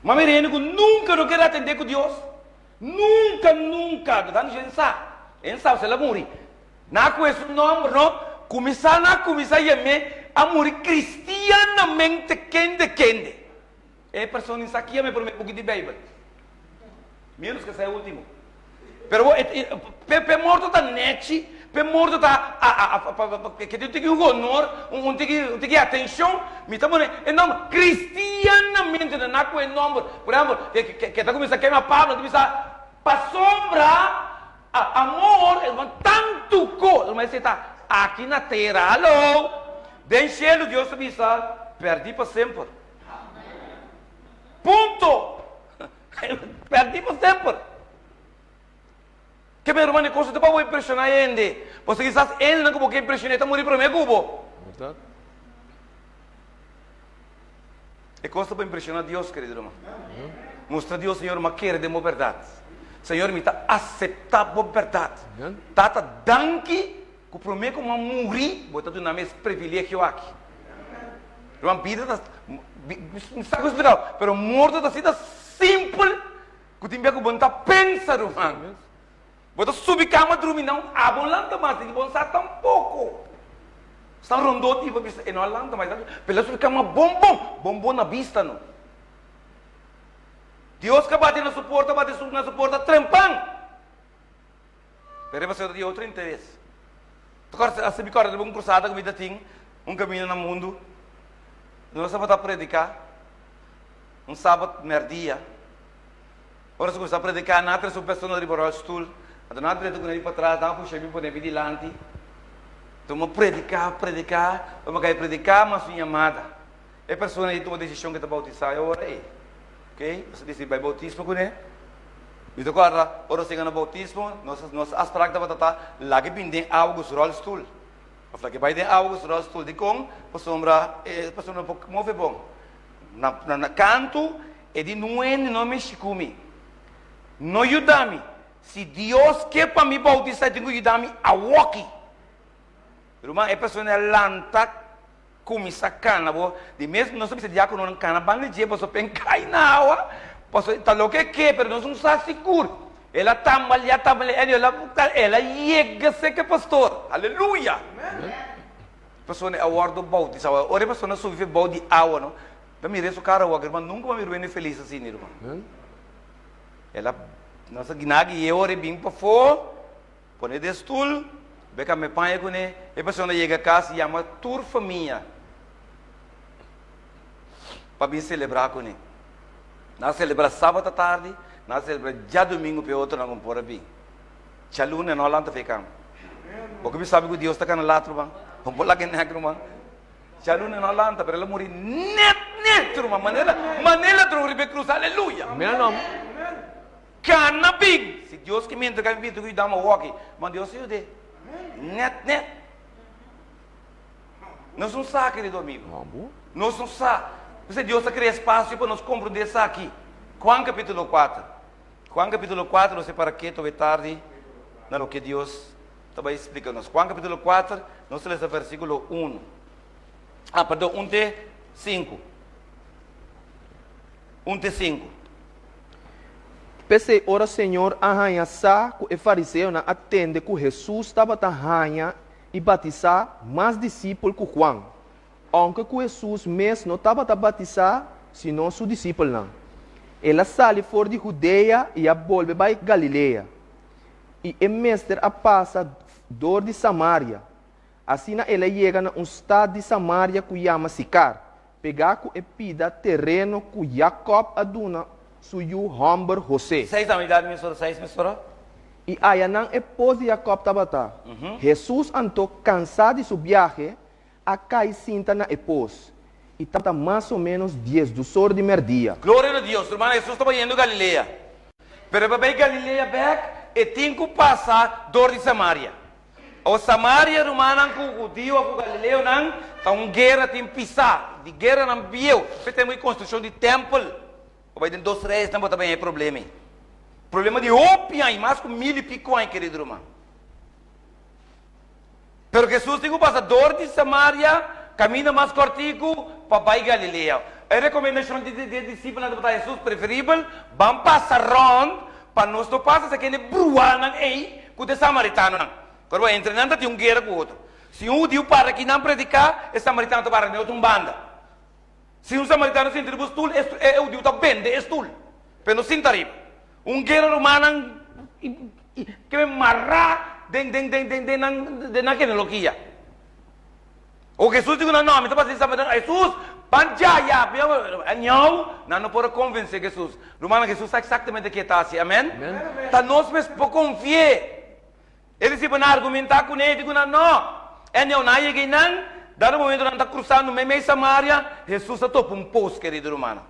Ma mi rende ku nunka no kere atendé ku Dios. Nunka, nunka. Ta diciendo, Sa, e sa, el a muri. Na ku esun nòmber no kuminsá na kuminsá yam'é a muri kristianamente kende kende. E persona in sa ki yam'é promé buki di Beibel. Ménos ke sa e último. Pero bo p'e p'e morto ta nèchi, p'e morto ta ke tin un tiki honor, un tiki un tiki atenshon, mi ta pone e nòmber kristianamente na ku e nòmber. Por ehèmpel, ke ke ta kuminsá kema Pablo, ta bisa pasobra. A amor e ruman tantu ko ruman esei ta aki na tera hallo den shelu Dios ta bisa pèrdí pa semper punto pèrdí pa semper ke men ruman e kos no ta pa bo impreshoná hende pasobra kisas hendenan ku bo ke impreshoná e ta muri promé ku bo E kos ta pa impreshoná Dios, kerido ruman. Mustra Dios, Señor, mi a kere den bo bèrdat. Señor, mi ta aseptá bo bèrdat. Tata, danki ku promé ku mi a muri, bo ta duna mi es privilegio aki. Ruman, bida ta, mi sa ku splika bo, pero morto ta asina simpel ku tin bia ku bo no ta pensa, ruman. Bo ta subi kama drumi nan abo lanta mas di bo sa tampoko. Stan rondó di bo bisa e no a lanta mas pero el a subi kama bon bon, bon bon na bista no. Dios ka bati na su porta bati su na su porta trempan. Pero e pasó di otro interes. Ta kòrda a mi kòrda riba un krusada ku mi ta tin un kaminda na mundu. Nos tabata prediká un sabat mèrdia. Ora su kuminsá prediká, nan a trese un persona riba ròlstul. Anto nan a drenta ku nan di patras, nan a pusha mi pone mi dilanti. Anto mi a prediká, prediká, ora mi a kai prediká, mi a hasi un yamada. E persona ei tuma desishon ku e ta boutisá e ora ei. Oke, nos a disidí bai boutismo kuné. Mi ta kòrda ora nos yega na boutismo, nos nos afsprak tabata ta laga e bini den awa ku su ròlstul. Òf laga e bai den awa ku su ròlstul. Dikon? Pasobra e persona no por move bon. Na na kantu e di nuende no mishi ku mi. No yuda mi. Si Dios ke pa mi boutisá e tin ku yuda mi awoki. Ruman e persona a lanta kuminsá kana bo di mes nos ta bisa diakononan kana banda dje pasobra pen kai na awa pasobra ta loke e ke pero nos no sa sigur. El a tambaleá tambaleá el a el a yega serka e pastor. Aleluya! Persona a wòrdu boutisá. Ora e persona subi for bou di awa no, ta mira su kara wak, ruman, nunka bo a mira un hende felis asina, ruman. El a, nos a gina gui'é ora e bin pafó, pone den stul, bai kambia paña kuné, e persona yega kas yama tur famia pa bin selebrá kuné. Nan a selebrá sabat atardi, nan a selebrá djadumingu pa e otronan ku por a bin. Djaluna no a lanta fe kama. Bo ke sabi ku Dios ta kana lat ruman? Bo por laga e nek ruman. Djaluna no a lanta pero el a muri net net ruman. Manera manera ladron riba e krus. Aleluya. Kana bin. Si Dios ke mi entrega mi bida ku yuda mi a woki. Ma Dios a yud'é. Net net. Nos no sa kerido amigo. Nos no sa. P'esei Dios a krea espasio pa nos komprondé esaki. Juan kapitulo kuater. Juan capítulo 4, nos e para keto e tardi na loke Dios ta bai splika nos. Juan capítulo 4, nos ta lesa versículo 1. Ah, perdon, 1 te 5. 1 te 5. P'esei ora Señor a haña sa ku e fariseonan a tende ku Hesus tabata haña i batisá mas disipel ku Juan, Ounke ku Hesus mes no tabata batisá, sino su disipelnan. El a sali for di Hudea i a bolbe bai Galilea. I e mester a pasa dor di Samaria. Asina el a yega na un stat di Samaria ku yama Sikar, pegá ku e pida tereno ku Yakòb a duna su yu hòmber Hosé. Seis amidat misora, seis misora. I ayanan e pos di Yakòb tabata. Hesus anto, kansá di su biahe, a kai sinta na e pos, i tabata mas o ménos diesdusor di mèrdia. Gloria na Dios! Rumannan, Hesus ta bayendo Galilea. Pero e pa bai Galilea bèk, e tin ku pasa dor di Samaria. Awor, Samaria, rumannan, ku hudiu òf ku galileonan, ta un guera tin pisá, di gueranan bieu. P'e tempu di konstrukshon di tèmpel, bo bai den Dos Reisnan bo ta bai haña e problema ei. Problema di hopi aña, mas ku mil i piko aña, kerido ruman. Pero Hesus tin ku pasa dor di Samaria, kaminda mas kòrtiku pa bai Galilea. E rekomendashon di e disipelnan tabata Hesus, Preferibel ban pasa rònt pa nos no pasa sa kende bruanan ei ku ta e samaritanonan. Pasobra entre nan ta tin un guera ku otro. Si un hudiu para kinan prediká, e samaritano ta para den otro un banda. Si un samaritano sinta riba un stul, e hudiu ta bende e stul pa e no sinta riba. Un guera rumannan ke men mará den den den den den nan den nan genealogia. O Hesus di ku nan, no, mi ta pasa di samaritano. Hesus, ban djaya! Anyau, nan no por a konvensé Hesus. Rumannan, Hesus sa eksaktamente ke e ta hasi. Amen? Ta nos mes por konfi'é. E disipelnan a argumentá kuné i di ku nan, No! Anyau, nan a yega einan, dado momento nan ta krusando meimei Samaria, Hesus a topa un pos, kerido rumannan.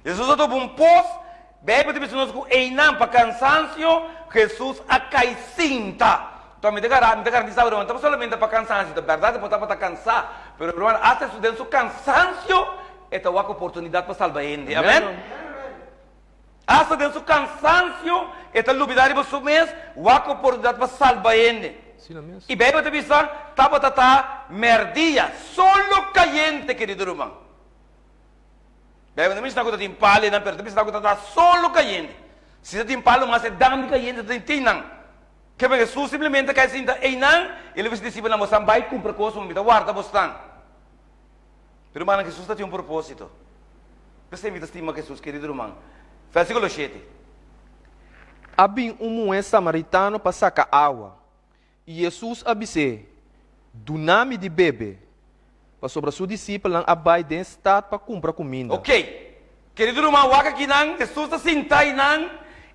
Hesus a topa un pos, Beibel ta bisa nos ku einan pa kansansio Hesus a kai sinta. Enton mi ta gara, mi ta garantisa bo ruman, no ta solamente pa kansansio, ta bèrdat e por tabata kansá, pero ruman asta Hesus den su kansansio e ta wak oportunidat pa salba hende. Amen. Asta den su kansansio e ta lubidá riba su mes wak oportunidat pa salba hende. I Beibel ta bisa tabata ta mèrdia, solo kayente, kerido ruman. Bijbel no menshoná ku ta tin palu einan, pero ta menshoná ku ta ta solo kayente. Si ta tin palu mas e dam di kayente ta tin tin nan. Ke pa Hesus simplemente a kai sinta einan, i el a bisa disipelnan, Bosan bai kumpra kos pa mi, mi ta warda bosnan. Pero rumannan, Hesus ta tin un propósito. P'esei mi ta stima Hesus, kerido ruman. Versíkulo shete. A bin un muhé samaritano pa saka awa. I Hesus a bis'é, Duna mi di bebe. Pasobra su disipelnan a bai den stat pa kumpra kuminda. Ok. Kerido ruman, wak akinan, Hesus ta sinta einan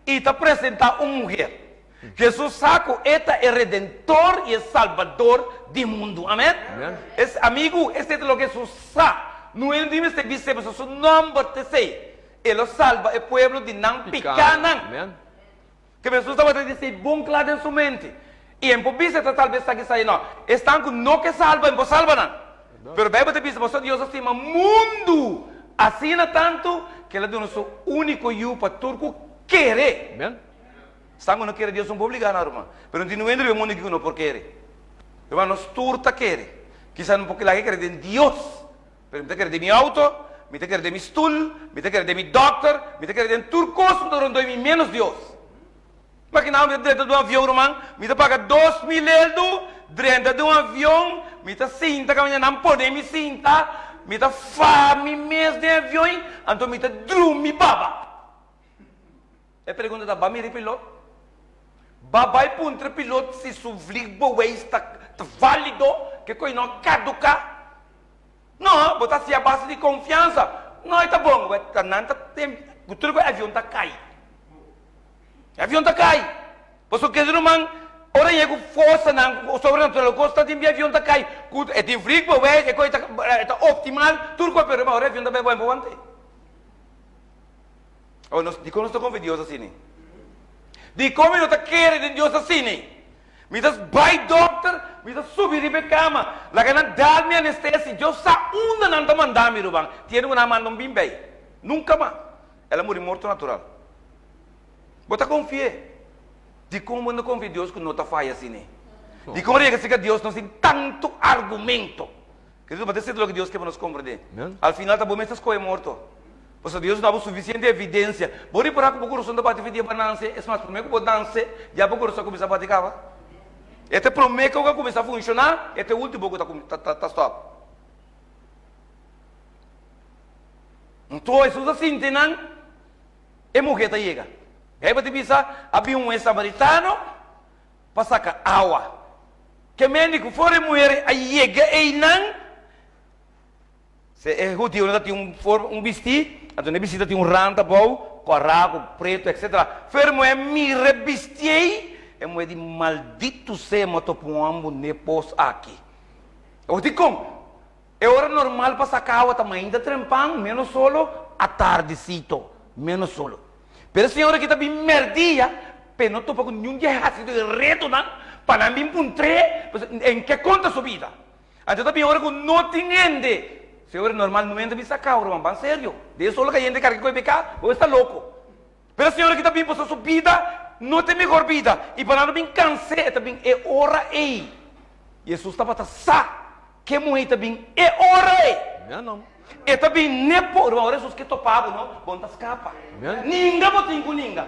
i ta presentá un muher. Hesus sa ku e ta e Redentor i e Salbador di mundu. Amen? Es, amigu, esei ta loke Hesus sa. No e no tin mester bis'é, pasobra su nòmber ta esei. E lo salba e pueblo di nan pikánan. Ke Hesus tabata di esei bon kla den su mente. I en por bisa ta talbes sa kisai no. Esnan ku no ke salba, en por salba nan. Pero Beibel ta bisa, Pasobra Dios a stima mundu. asina tantu ku el a duna su úniko Yu pa tur ku kere. Esnan ku no kere Dios no por obligá nan, ruman. Pero no tin un hende riba e mundu aki ku no por kere. Ruman, nos tur ta kere. Kisas no por laga kere den Dios, pero mi ta kere den mi outo, mi ta kere den mi stul, mi ta kere den mi dòkter, mi ta kere den tur kos ku ta rondó mi ménos Dios. Imaginá mi ta drenta den un avion, ruman, mi ta paga 2000 eldu, drenta den un avion, mi ta sinta kaminda nan pone mi sinta, mi ta faha mi mes den avion, anto mi ta drumi baba. E pregunta ta, ba mira e pilot? Ba bai puntra e pilot si su vliegbewijs ta valido, ke koe no a kaduká? No, bo ta hasi a base di konfiansa. No, e ta bon. Ta nan ta tem, ku tur ku e avion ta kai. E avion ta kai. Pasobra kende ruman, ora yega ku forsanan sobrenatural, kos ta tin bi avion ta kai. Ku e tin vliegbewijs, e koe ta e ta optimal, tur koe, pero ora e avion ta bai bo bo want'e. Awor nos, dikon nos ta konfia Dios asina? Dikon mi no ta kere den Dios asina? Mi ta bai dokter, mi ta subi riba e kama, laga nan dal mi anestesia, Dios sa unda nan ta manda mi ruman, tiene ku nan a manda un bin bei. Nunka mas. El a muri morto natural. Bo ta konfi'é? Dikon bo no ta konfia Dios ku no ta faya asina? Dikon rega si ka Dios nos tin tantu argumento? Kerido, bo ta sinti loke Dios ke pa nos komprendé? Al final ta bo mes ta skohe morto. Pasobra Dios duna bo sufisiente evidensia. Bo ripará ku bo kurason ta bati for dia bo a nanse? Es mas, promé ku bo nanse, ya bo kurason a kuminsá bati kaba. E ta e promé ku a kuminsá funshoná, e ta e último ku ta stòp. Nto Hesus a sinti nan, e muhé ta yega. Beibel ta bisa, A bin un samaritano pa saka awa. Ke mende ku for e muher a yega einan, Se e hudiunan ta tin un forma, un bistí, anto na e bistí ta tin un rant abou, kòrá ku pretu etsetera. Fer e muhé mira e bistí ei, e muhé di, Malditu sea mi a topa un hòmber n'e pos aki. Awor dikon? E ora normal pa saka awa ta mainta trempan, ménos solo, atardesito, ménos solo. Pero e señor aki ta bin mèrdia, p'e no topa ku niun di e hasido e retonan pa nan bin puntr'é en ke konta su bida. Anto ta bin ora ku no tin hende. Si ora normal no hende bisa kau ruman ban serio. Den solo ka hende karga koe peka bo esta loko. Pero señor aki ta bin pasobra su bida no ta e mehor bida i pa nan no bin kans'é e ta bin e ora ei. Jesus tabata sa ke muhé ta bin e ora ei. E ta bin ne por ruman ora Jesus ke topa bo no bo no ta skapa. Ninga bo tin ku ninga.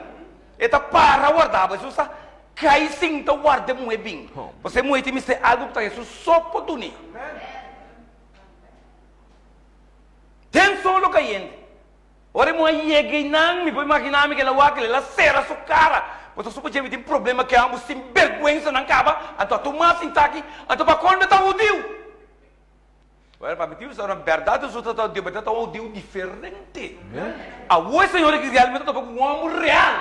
E ta para warda bo. Jesus sa Kai sinta warda e muhé bin. Pasobra e muhé tin mester algu ku ta Hesus so por dun'é. Den solo kayente. Ora e muhé a yega einan, mi por imaginá mi ku el a wak, el a sera su kara. Pasobra su por mi tin problema ku e ambos sinbergwensanan kaba, anto a tuma sinta aki, anto pa kon mi ta hudiu. Bueno, pa mi tin sa una berdad Hesus ta ta Dios, pero ta un Dios diferente. Awor e Señor aki realmente ta topa cu un homber real,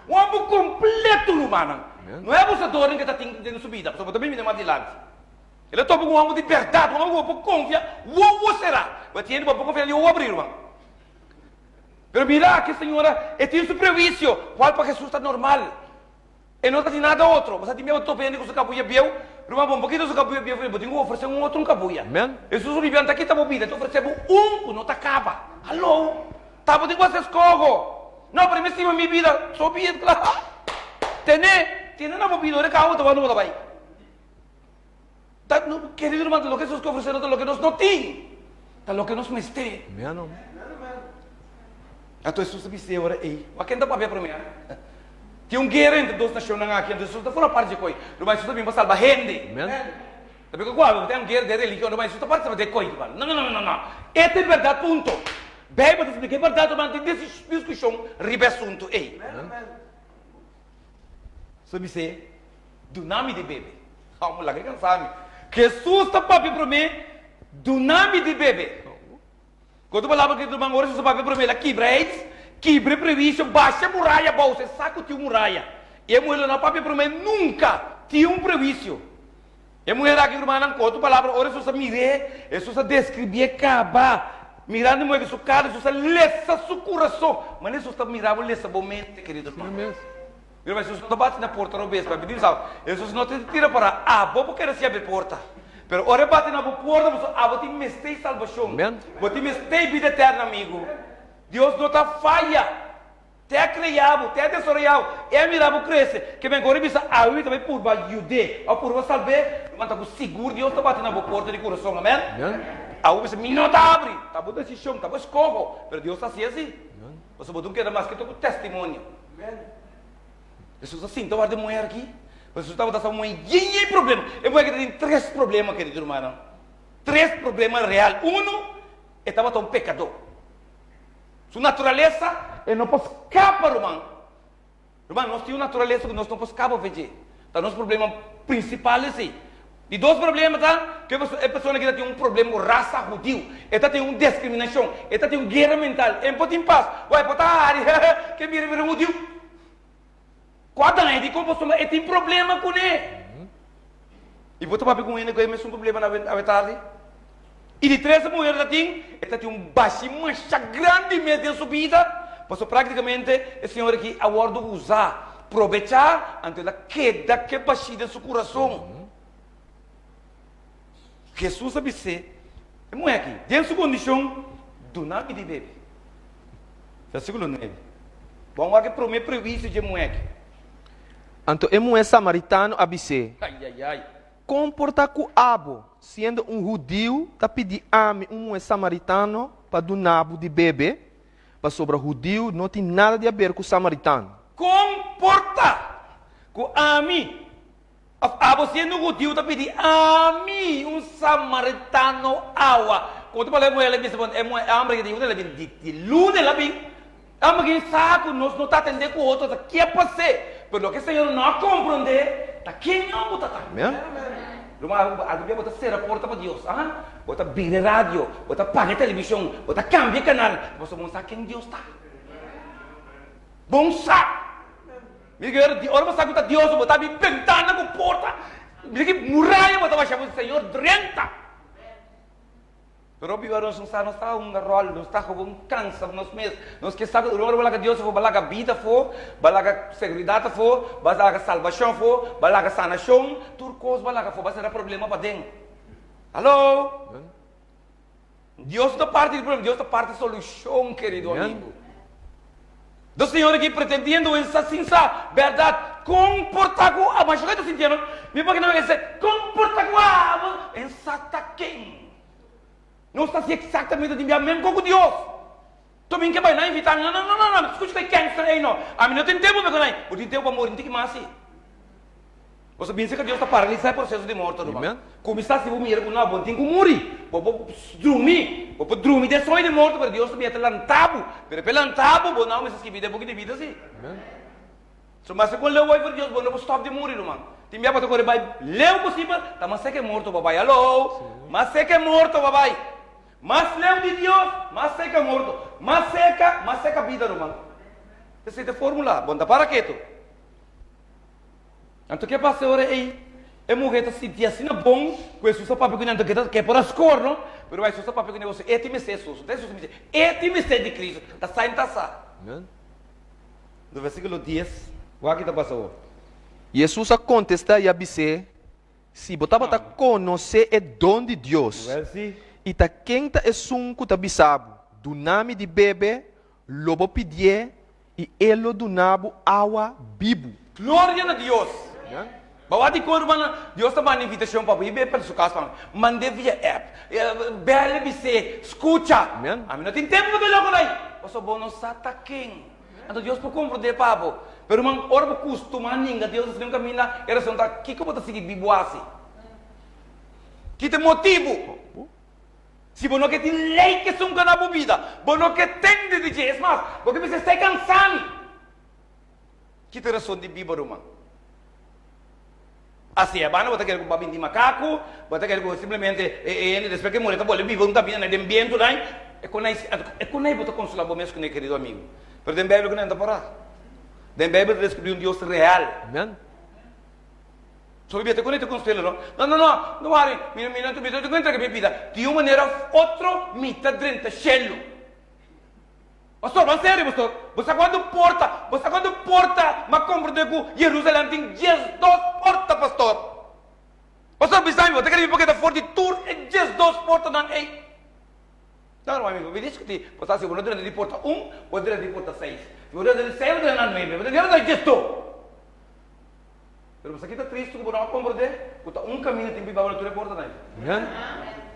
un homber completo, rumannan. No e abusadornan cu ta tin den su bida, pasobra bo ta bin mira mas dilanti. El a topa cu un homber di berdad, un homber cu bo por confia, wowo cera. Bo tin hende bo por confia, wowo abri, ruman. Pero mira aki, señora, e tin su prehuicio, cual pa Hesus ta normal. E no ta haci nada otro. Bo sa tin bia bo topa hende cu su cabuya bieu, ruman bo un poquito su cabuya bieu bo tin cu ofrece un otro un cabuya. Hesus un ribian ta kita bo bida, e ta ofrece bo un cu no ta caba. Hallo! Ta bo tin cu haci escoho. No, pero mi stima mi bida. So be it, cla. Tene, tene na bo bida, ora e caba bo ta wak no bo ta bay. Ta, no, querido ruman, ta loke Hesus ke ofrece no ta loke nos no tin, ta loke nos mester. Anto Hesus a bis'é ora ei, Wak ken ta papia promé? Tin un guera entre dos nashonnan aki, anto Hesus ta forma parti dje koi. Ruman, Hesus a bin pa salba hende. Ta bika ku abo tin un guera den religion, ruman, Hesus ta partisipá den koi. No, no, no, no, no. E ta e bèrdat, punto. Beibel ta splika e bèrdat, ruman, tin diskushon riba e asuntu ei. Hesus a bis'é, Duna mi di bebe. Amo laga e kansa mi. Hesus ta papia promé, Duna mi di bebe. Ku otro palabra, kerido ruman, ora Hesus a papia promé, el a kibra eis, kibra e prehuisio, basha e muraya abou, se sa ku tin un muraya. I e muher lo no a papia promé nunka, tin un prehuisio. E muher aki, rumannan, ku otro palabra, ora Hesus a mir'é, Hesus a deskribié kaba. Mirando e muher ku su kara, Hesus a lesa su kurason. Manera Hesus ta mira bo, lesa bo mente, kerido ruman. Mira, Hesus no ta bati na porta robes, pa mi dibi sa, Hesus no ta tira para abo bo kere siabri porta. Pero ora e bati na bo porta, pasobra abo tin mester salbashon. Bo tin mester bida eterno, amigu. Dios no ta faya. Te a krea bo, te a desaroyá bo, e a mira bo krese. Ke men kore bisa, Awe mi ta bai purba yud'é òf purba salb'é. Bo ta ku sigur Dios ta bati na bo porta di kurason. Amèn. Awe bo bisa, Mi no ta abri. Ta bo desishon, ta bo eskoho. Pero Dios ta hasi así. Pasobra bo ta keda mas ke tur ku testimonio. Hesus a sinta warda e muher aki. Pasobra Hesus tabata sa un muher yen yen problema. E muher aki ta tin tres problema, kerido rumannan. Tres problema real. Uno, e tabata un pekadó. Su naturalesa, e no por skapa, ruman. Ruman, nos tin un naturalesa ku nos no por skapa for dje. Ta nos problema prinsipal esei. Di dos problema ta ku e persona aki ta tin un problema ku rasa hudiu. E ta tin un deskriminashon. E ta tin un guera mental. E no por tin pas. Wou, e por ta hari, hehe, ke mira mira un hudiu. Ku a daña di kon pasobra e tin problema kuné. I bo ta papia ku un hende ku e mesun problema na awe tardi? I di tres muher ta tin, e ta tin un bashi masha grandi mes den su bida, pasobra praktikamente e señor aki a wòrdu usá, probechá, anto el a keda ku e bashi den su kurason. Hesus a bis'é, E muher aki, den su kondishon, duna mi di bebe. Versíkulo nuebe. Bon wak e promé prehuisio dje muher aki. Anto e muhé samaritano a bis'é, Ai, ai, ai! Kon por ta ku abo, siendo un hudiu, ta pidi ami, un muhé samaritano, pa duna bo di bebe? Pasobra hudiu no tin nada di aber ku samaritano. Kon por ta ku ami, òf abo siendo un hudiu, ta pidi ami, un samaritano, awa? Ku otro palabra, e muhé a bisa, e muhé, e hòmber aki di, el a bin di luna el a bin. Amo ke sa ku nos no ta atendé ku otro ta ke pas'é, pero loke Señor no a komprondé ta ken bo ta ta. Ruman, algun bia bo ta sera porta pa Dios, ah? Bo ta bira e radio, bo ta paga e televishon, bo ta kambia e kanal, pasobra bo no sa ken Dios ta. Bo no sa. Mi ke di ora bo sa ku ta Dios, bo ta habri bentana ku porta, mira ki muraya bo ta basha, bo di Señor drenta. Pero hopi ora nos no sa, nos ta hunga ròl, nos ta gewoon kansa nos mes. Nos ke sa ku ora bo laga Dios afó, bo laga bida afó, bo laga seguridat afó, bo laga salbashon afó, bo laga sanashon, tur kos bo laga afó, bo sera problema paden. Hallo! Dios no ta parti di problema, Dios ta parti solushon, kerido amigu. Dos señor aki pretendiendo en sa sin sa berdad con por ta cu abo. Masha ta sintiendo mi pa kende ese con por ta cu abo en sa ta ken. Nos ta haci exactamente di bia mem con cu Dios. To min ke bay na invita no no no no no scucha e gangster ey no. Ami no tin tempo pa cu nan. Bo tin tempo pa muri tin ki mas si. Bo sa binse ku Dios ta paralisá e proseso di morto, ruman. Kuminsá si bo mira ku no, bo no tin ku muri. Bo por drumi, bo por drumi den soño di morto, pero Dios ta bini ta lanta bo. Pero pa e lanta bo, bo no a kuminsá skibí den buki di bida si. So mas kon leu bo bai for Dios, bo no por stòp di muri, ruman. Tin bia bo ta kore bai leu posibel, ta mas seka e morto bo bai. Haló! Mas seka e morto bo bai. Mas leu di Dios, mas seka e morto. Mas seka, mas seka bida, ruman. Esei ta e fórmula. Bo no ta para ketu. Anto ke pasa e ora ei? E muher ta sinti asina bon ku Hesus a papia kuné, anto ke ta ke por a skor no? Pero Hesus a papia kuné, boso e tin mester Hesus, no ta Hesus mester, e tin mester di Cristo, ta sa i ta sa. Do versíkulo dies, wak ki ta pasa awor. Hesus a kontestá i a bis'é, Si bo tabata konosé e don di Dios, i ta ken ta esun ku ta bisa bo, Duna mi di bebe, lo bo pidié I e lo duna bo awa bibu. Gloria na Dios! Bawa di kon rumannan, Dios ta manda invitashon pa bo i be pa su kas pa mi. Mand'é via app, bèl'e bis'é, skucha. Ami no tin tempu pa ke loko dai. Pasobra bo no sa ta ken. Anto Dios por komprondé pa bo. Pero ruman, ora bo kustumá ninga Dios asina un kaminda, e rason ta kiko bo ta sigui bibu hasi? Ki ta e motibu? Si bo no ke tin lei ke sunka na bo bida, bo no ke tende di dje. Es mas, bo ke bisa, Esei kansa mi. Ki ta rason di biba, ruman? Asi e banda bo ta kere ku bo a bini di makaku, bo ta kere ku simplemente e hende despues ke muri ta bolbe biba un ta bina den bientu dai. E kon ei, e kon ei bo ta konsola bo mes kuné, kerido amigu? Pero den Beibel ku nan ta porá. Den Beibel ta deskubrí un Dios real. Amen. So mi ta konekta ku un no? No, no, no, no wari, mi mi no mi no ta entrega mi bida. Di un manera of otro mi ta drenta shelu. Pastor, ban serio, pastor. Bo sa kuantu porta, bo sa kuantu porta m'a komprende ku Jerusalem tin diesdos porta, pastor. Pastor bisa mi, bo ta kere mi por keda for di tur e 12 portanan ei? No, no, amigo, mi diskutí. Bo sa si bo no drenta di porta un, bo drenta di porta seis. Si bo drenta di seis, bo drenta na nuebe. Bo ta drenta na 12. Pero bo sa ki ta tristu ku bo no a komprendé ku ta un kaminda tin biba bo na tur e portanan ei. Amen.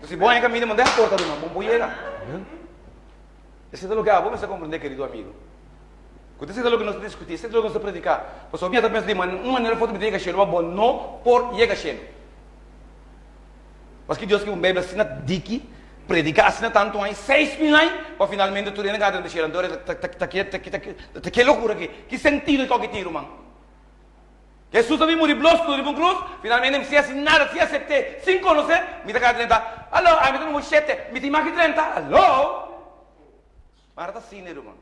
Si bo haña kaminda, bo no deha porta ruman, bo por yega. Amen. Esei ta loke abo mester komprendé, kerido amigo. Ku ta esei ta loke nos ta diskutí, esei ta loke nos ta prediká. Pasobra mi a ta pensa di un manera of otro mi ta yega shelu, ma bo no por yega shelu. Paske Dios skibi un Beibel asina diki, prediká asina tantu aña, 6000 aña, pa finalmente tur hende gana drenta shelu. Anto ta ke lokura aki? Ki sentido e koki tin, ruman? Hesus a bin muri blos ku riba un krus, finalmente mi sin hasi nada, sin asept'é, sin konos'é, mi ta gana drenta. Alo, ami ta numero shete, mi tin mas ki drenta. Alo! Mara ta asina, ruman.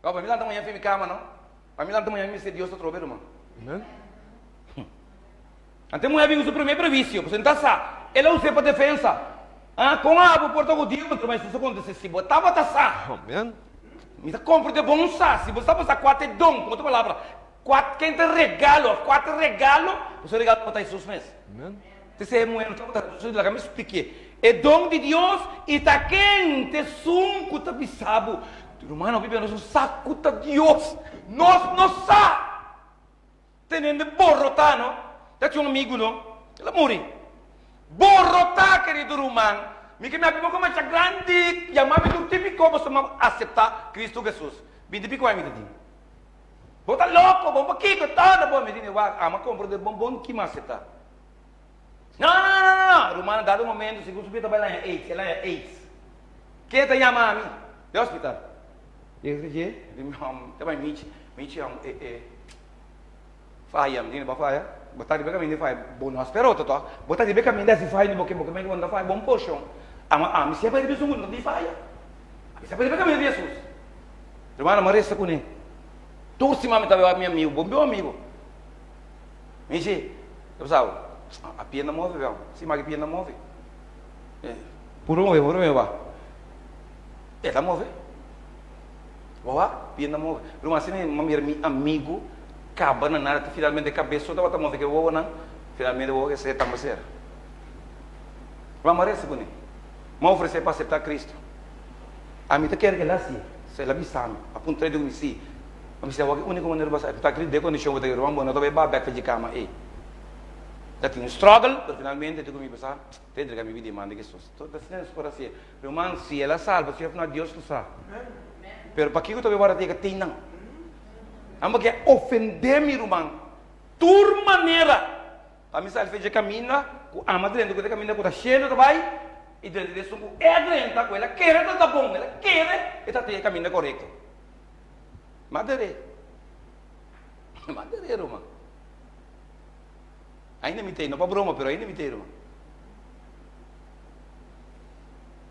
Awor, pa mi lanta mañana fi mi kama, no? Pa mi lanta mañana mi mester Dios atrobe, ruman. Amen. Ante muhé a bin ku su promé prewisio, pasobra e ta sa, el a us'é pa defensa. Ah, kon abo por ta hudiu? Anto Hesus a kontest'é, Si bo tabata sa. Amen. Mi ta komprendé bon sa, si bo tabata sa kua ta e don, ku otro palabra, kua ken ta e regalo òf kua ta e regalo, pasobra e regalo tabata Hesus mes. Amen. Te e muhé no tabata Hesus, laga mi splik'é. E don di Dios i ta ken ta esun ku ta bisa bo. Rumannan, hopi bia nos no sa ku ta Dios. Nos no sa. Tenende borotá no ta cu un amigu no, el a muri. Borotá, kerido ruman, mi ke mi habi boca masha grandi, yama mi tur tipico boso ma acepta Cristo Jesus. Binti pico aña mi ta tin. Bo ta loco, bo pakico ta bo? Mi di, wak, ama comprende bon bon ki mi acepta. No, no, no, no, no, ruman, dado momento, segun su bida ta bai laña aids, el laña aids. Ke ta yama ami? Den hospital. Yega dje, ta bai Michi, Michi, e, e. Faya, mi tene bo faya, bo ta riba kaminda di faya, bo no a spera otro tok, bo ta riba e kaminda hasi faya di bo ke bo ke mende bo no ta faya bon porshon, ama ami si a bai riba esun ku no ta di faya, ami si a bai riba e kaminda di Hesus. Hermano, mi a resa kuné, tur siman mi ta bai wak mi amigu, bo mi amigu, mi dici, ke pasa bo, a pia na move bèu, si maki pia na move, puru move, puru move wak, e ta move. Bo wak, pia na move. Ruman, asina mi a mira mi amigu kaba na nada, te finalmente e kabes so tabata move ku e wowonan, finalmente wowo esei tamba sera. Ruman, mi a resa kuné. Mi a ofresé pa aseptá Kristu. Ami ta kere ku el a hasié. So el a bisa mi, a puntra di mi si. Mi bisa, wak e úniko manera bo aseptá Kristu den e kondishon ku bo ta kere. Ruman, bo no ta bai baha bèk for dje kama ei. Ta tin un struggle, pero finalmente e di ku mi bisa, ta entrega mi bida i man di Hesus. Ta asina nos por hasié. Ruman, si el a salba, si of no, Dios lo sa. Pero pakiko ta bay warda yega te einan? Nan bo ke ofende mi, ruman, tur manera. Pa mi sali fe dje kaminda ku ama drenta, ku ta kaminda ku ta shelu ta bay, i drenta di esun ku e a drenta, ku el a kere ta ta bon, el a kere e ta te e kaminda korekto. Ma dere. Ma dere, ruman. Ainda mi ta ei, no pa broma, pero ainda mi ta ei, ruman.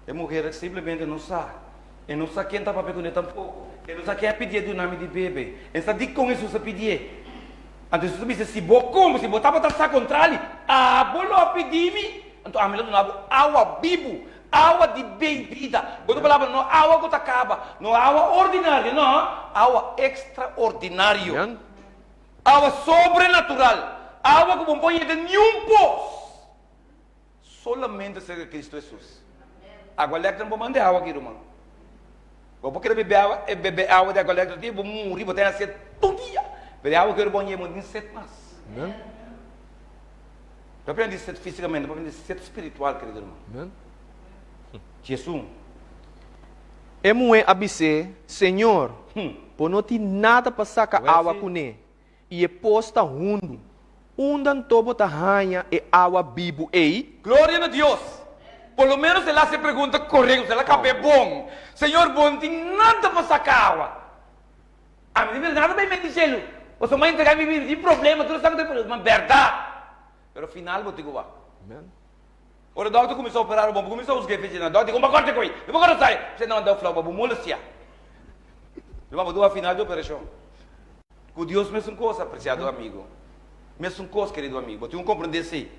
E muher simplemente no sa. E no sa ken ta papia kuné tampoko. E no sa ken a pidié duna mi di bebe. E no sa dikon Hesus a pidié. Anto Hesus a bisa, Si bo komo, si bo tabata sa kontrali, abo lo a pidi mi, anto ami lo duna bo awa bibu, awa di bebida. Ku otro palabra, no awa ku ta kaba, no awa ordinario, no, awa ekstraordinario, awa sobrenatural, awa ku bo no por yega niun pos. Solamente serka Cristo Jesus. Agua electro no por manda e awa aki ruman. Bo por kere bebe awa, e bebe awa di agua electro ti bo muri, bo ta haya sed tur dia. Pero e awa ki ora bo haña bo no tin sed mas. Amen. No papia di sed fisicamente, papia di sed spiritual, kerido ruman. Amen. Jesus. E muhé a bis'é, Señor, bo no tin nada pa saka awa kuné, i e pos ta hundu, unda anto bo ta haña e awa bibu ei? Gloria na Dios! Por lo menos el a hasi e pregunta korekto, el a kap'é bon. Señor, bo no tin nada pa saka awa. Ami no mira nada bai menti shelu. Pasobra mi a entregá mi bida, tin problema, tur esaki ta problema. Ma bèrdat! Pero final bo tin ku wak. Ora dòkter kuminsá operá bo, bo kuminsá husg'é fecha nan. Dòkter di, Bo kòrta ko'i, bo kòrta sai. Bis'é, No, dòkter, bo molestiá. Ruman, bo dua final di operashon. Ku Dios mesun kos, apresiado amigo. Mesun kos, kerido amigo. Bo tin ku komprendé esei.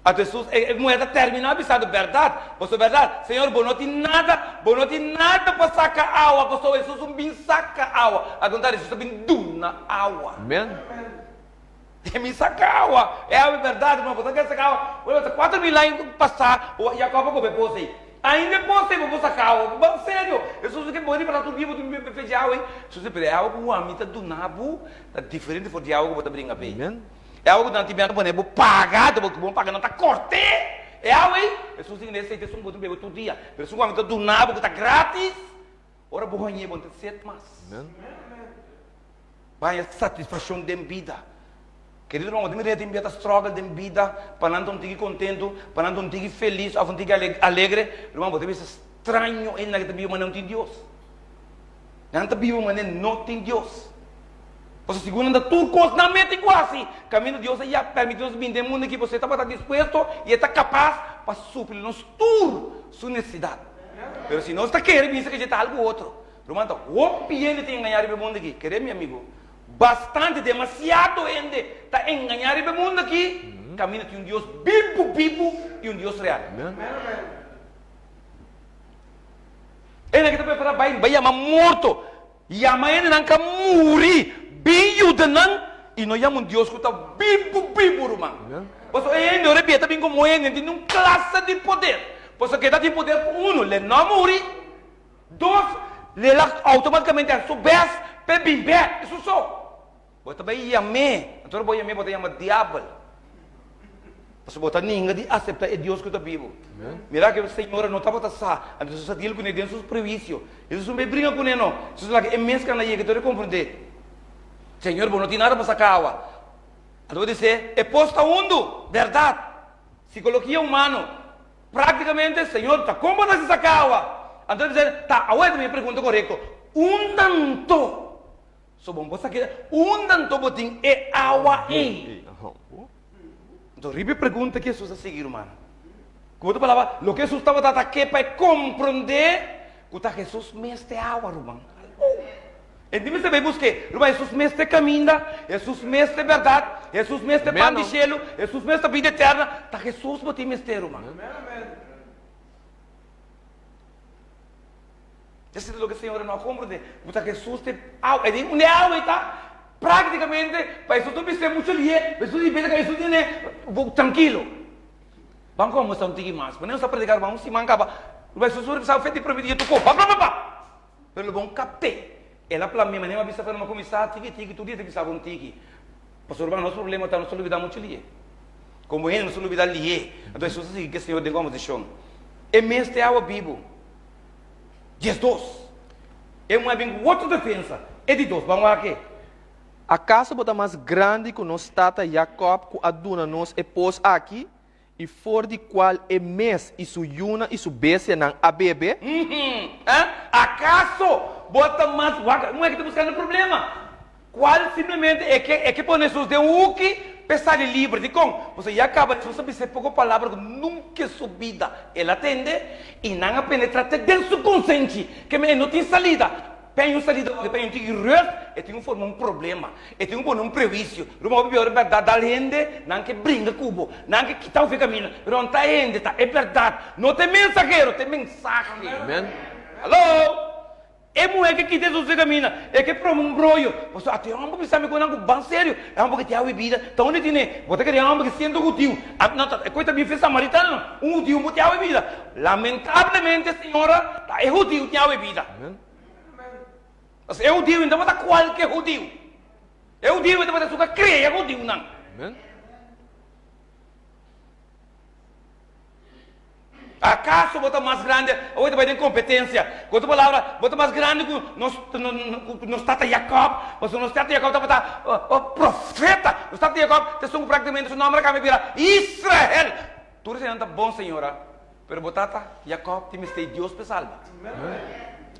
Anto Hesus, e muhé ta terminá bisando, Bèrdat, boso bèrdat, Señor, bo no tin nada, bo no tin nada pa saka awa, pasobra Hesus un bin saka awa. Al kontrario, Hesus ta bin duna awa. Amen. E mi saka awa, e awa e bèrdat, ma bo ta kere saka awa. Bo ta 4000 aña ku pasá, Jakòb a koba e pos ei. Ainda e pos ei bo por saka awa. Bo ban serio. Hesus ke bo riba tur dia bo tin bebe fe di awa ei. Hesus di, pero e awa ku ami ta duna bo ta diferente for di awa ku bo ta bringa p'ei. E awa ku nan tin bini pone bo paga, bo ku bo paga nan ta kort'é. E awa ei, Hesus di, esei ta esun ku bo tin bebe tur dia. Pero esun ku ami ta duna bo ku ta gratis, ora bo hañ'é bo no ta set mas. Baña satisfakshon den bida. Kerido ruman, bo ta mira hende tin bia ta struggle den bida pa nan ta un tiki kontentu, pa nan ta un tiki felis òf un tiki alegre. Ruman, bo ta bisa straño hende nan ke ta biba manera no tin Dios. Nan ta biba manera no tin Dios. Pasobra segun nan ta tur kos nan mete ku hasi, kaminda Dios a ya permití nos bini den mundu aki, pasobra e tabata dispuesto i e ta kapas pa supli nos tur su nesesidat. Pero si nos ta kere bisa ke dje ta algu otro, Ruman ta hopi hende ta engañá riba e mundu aki, kere mi amigo, bastante, demasiado hende ta engañá riba e mundu aki, kaminda tin un Dios bibu, bibu i un Dios real. Hende aki ta prepará bai, bai yama morto, yama hendenan ku a muri, bin yuda nan, i no yama un Dios ku ta bibu, bibu, ruman. Pasobra e hende ora e bia ta bin komo hende, tin un klase di poder, pasobra ke ta tin poder ku unu, le no muri. Dos, Lela automaticamente a su bes p'e bin bek, esun so. Bo ta bai yam'é, anto ora bo yam'é bo ta yama diabel. Pasobra bo ta ninga di acepta e Dios cu ta bibu. Mira cu e señora no tabata sa, anto Jesus a deal cun'é den su prehuicio. Jesus no bai bringa cun'é no, Jesus laga e mes cana yega tur e comprende. Señor bo no tin nada pa saca awa. Anto bo dice, e pos ta hundu, berdad. Psicologia humano. Práktikamente, Señor, ta kon bo ta hasi saka awa? Anto e bisa, Ta, awe ta mi pregunta korekto. Unda anto? So bo no por saka, unda anto bo tin e awa ei? Anto riba e pregunta ki Hesus a sigui, ruman. Ku otro palabra, loke Hesus tabata ta ke pa e komprondé ku ta Hesus mes ta e awa, ruman. E di mester bai busk'é. Ruman, Hesus mes ta e kaminda, Hesus mes ta e bèrdat, Hesus mes ta e pan di shelu, Hesus mes ta bida eterna. Ta Hesus bo tin mester, ruman. Esei ta loke Señor no a komprendé, ku ta Hesus ta e awa. E di, unda e awa ei ta? Práktikamente, pa Hesus no bis'é muchu lié, pa Hesus di bira ka Hesus di ne, bo trankilo. Ban kombersa un tiki mas. Pone nos ta prediká, ruman, un siman kaba. Ruman, Hesus a bisa, fe di promé dia tokó. Pa, pa, pa, pa! Pero lo bon kap'é. El a pla mi manera mi a bisa pero mi a kuminsá tiki tiki tur dia ta bisa bon tiki. Pasobra ruman nos problema ta nos ta lubidá muchu lié. Komo hende nos ta lubidá lié. Anto Hesus a sigui ku e Señor den kombersashon. E mes ta e awa bibu. 12. E muhé a bin ku otro defensa. E di dos, ban wak e. Akaso bo ta mas grandi ku nos tata Jakòb ku a duna nos e pos aki? I for di kual e mes i su yunan i su bestianan a bebe? Eh? Akaso bo ta mas wak? Un hende ta buskando problema. Kual simplemente e ke e ke pone Hesus den un huki p'e sali liber. Dikon? Pasobra ya kaba Hesus a bisa e poko palabra ku nunka su bida el a tende i nan a penetrá te den su konsenshi ke e no tin salida. P'e un salida ora p'e un tiki rust, e tin ku forma un problema, e tin ku pone un prehuisio. Ruman hopi ora bèrdat dal hende, nan ke bringa ku bo, nan ke kita bo for e kaminda, pero no ta hende, ta e bèrdat. No ta e mensahero, ta e mensahe. Amen. Hallo! E muhé ke kita Hesus for e kaminda, e ke prome un broyo. Pasobra ata e hòmber bisa mi ku nan ku ban serio, e hòmber ke tin awe bida, ta unda tine? Bo ta kere e hòmber ke siendo hudiu. No, ta e koe ta bin for e samaritano, un hudiu bo tin awe bida. Lamentablemente, señora, ta e hudiu tin awe bida. Amen. Pasobra e hudiu no tabata kualke hudiu. E hudiu tabata esun ku a krea hudiunan. Amen. Akaso bo ta mas grandi? Awor ta bai den kompetensia. Ku otro palabra, bo ta mas grandi ku nos, ku nos tata Jakòb? Pasobra nos tata Jakòb tabata profeta. Nos tata Jakòb ta esun ku praktikamente su nòmber a kambia bira Israel. Tur eseinan ta bon, señora. Pero bo tata, Jakòb, tin mester di Dios p'e salba.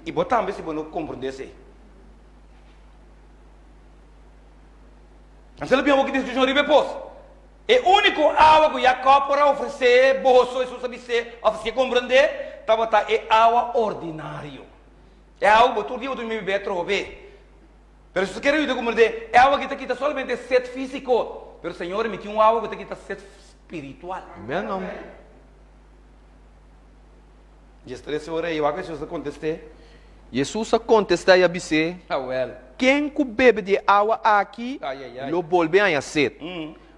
I bo tambe si bo no komprondé esei. Anto lo bin awor ki diskushon riba e pos. E úniko awa ku Jakòb por a ofresé boso, Hesus a bis'é, òf si e komprondé, tabata e awa ordinario. E awa ku bo tur dia bo ta bebe atrobe. Pero Hesus a kere yuda komprondé, e awa aki ta kita solamente set físiko, pero Señor, mi tin un awa ku ta kita set spiritual. Amen. Diestres ora ei wak Hesus a kontest'é. Hesus a kontestá i a bis'é, Ken ku bebe di e awa aki lo bolbe haña set,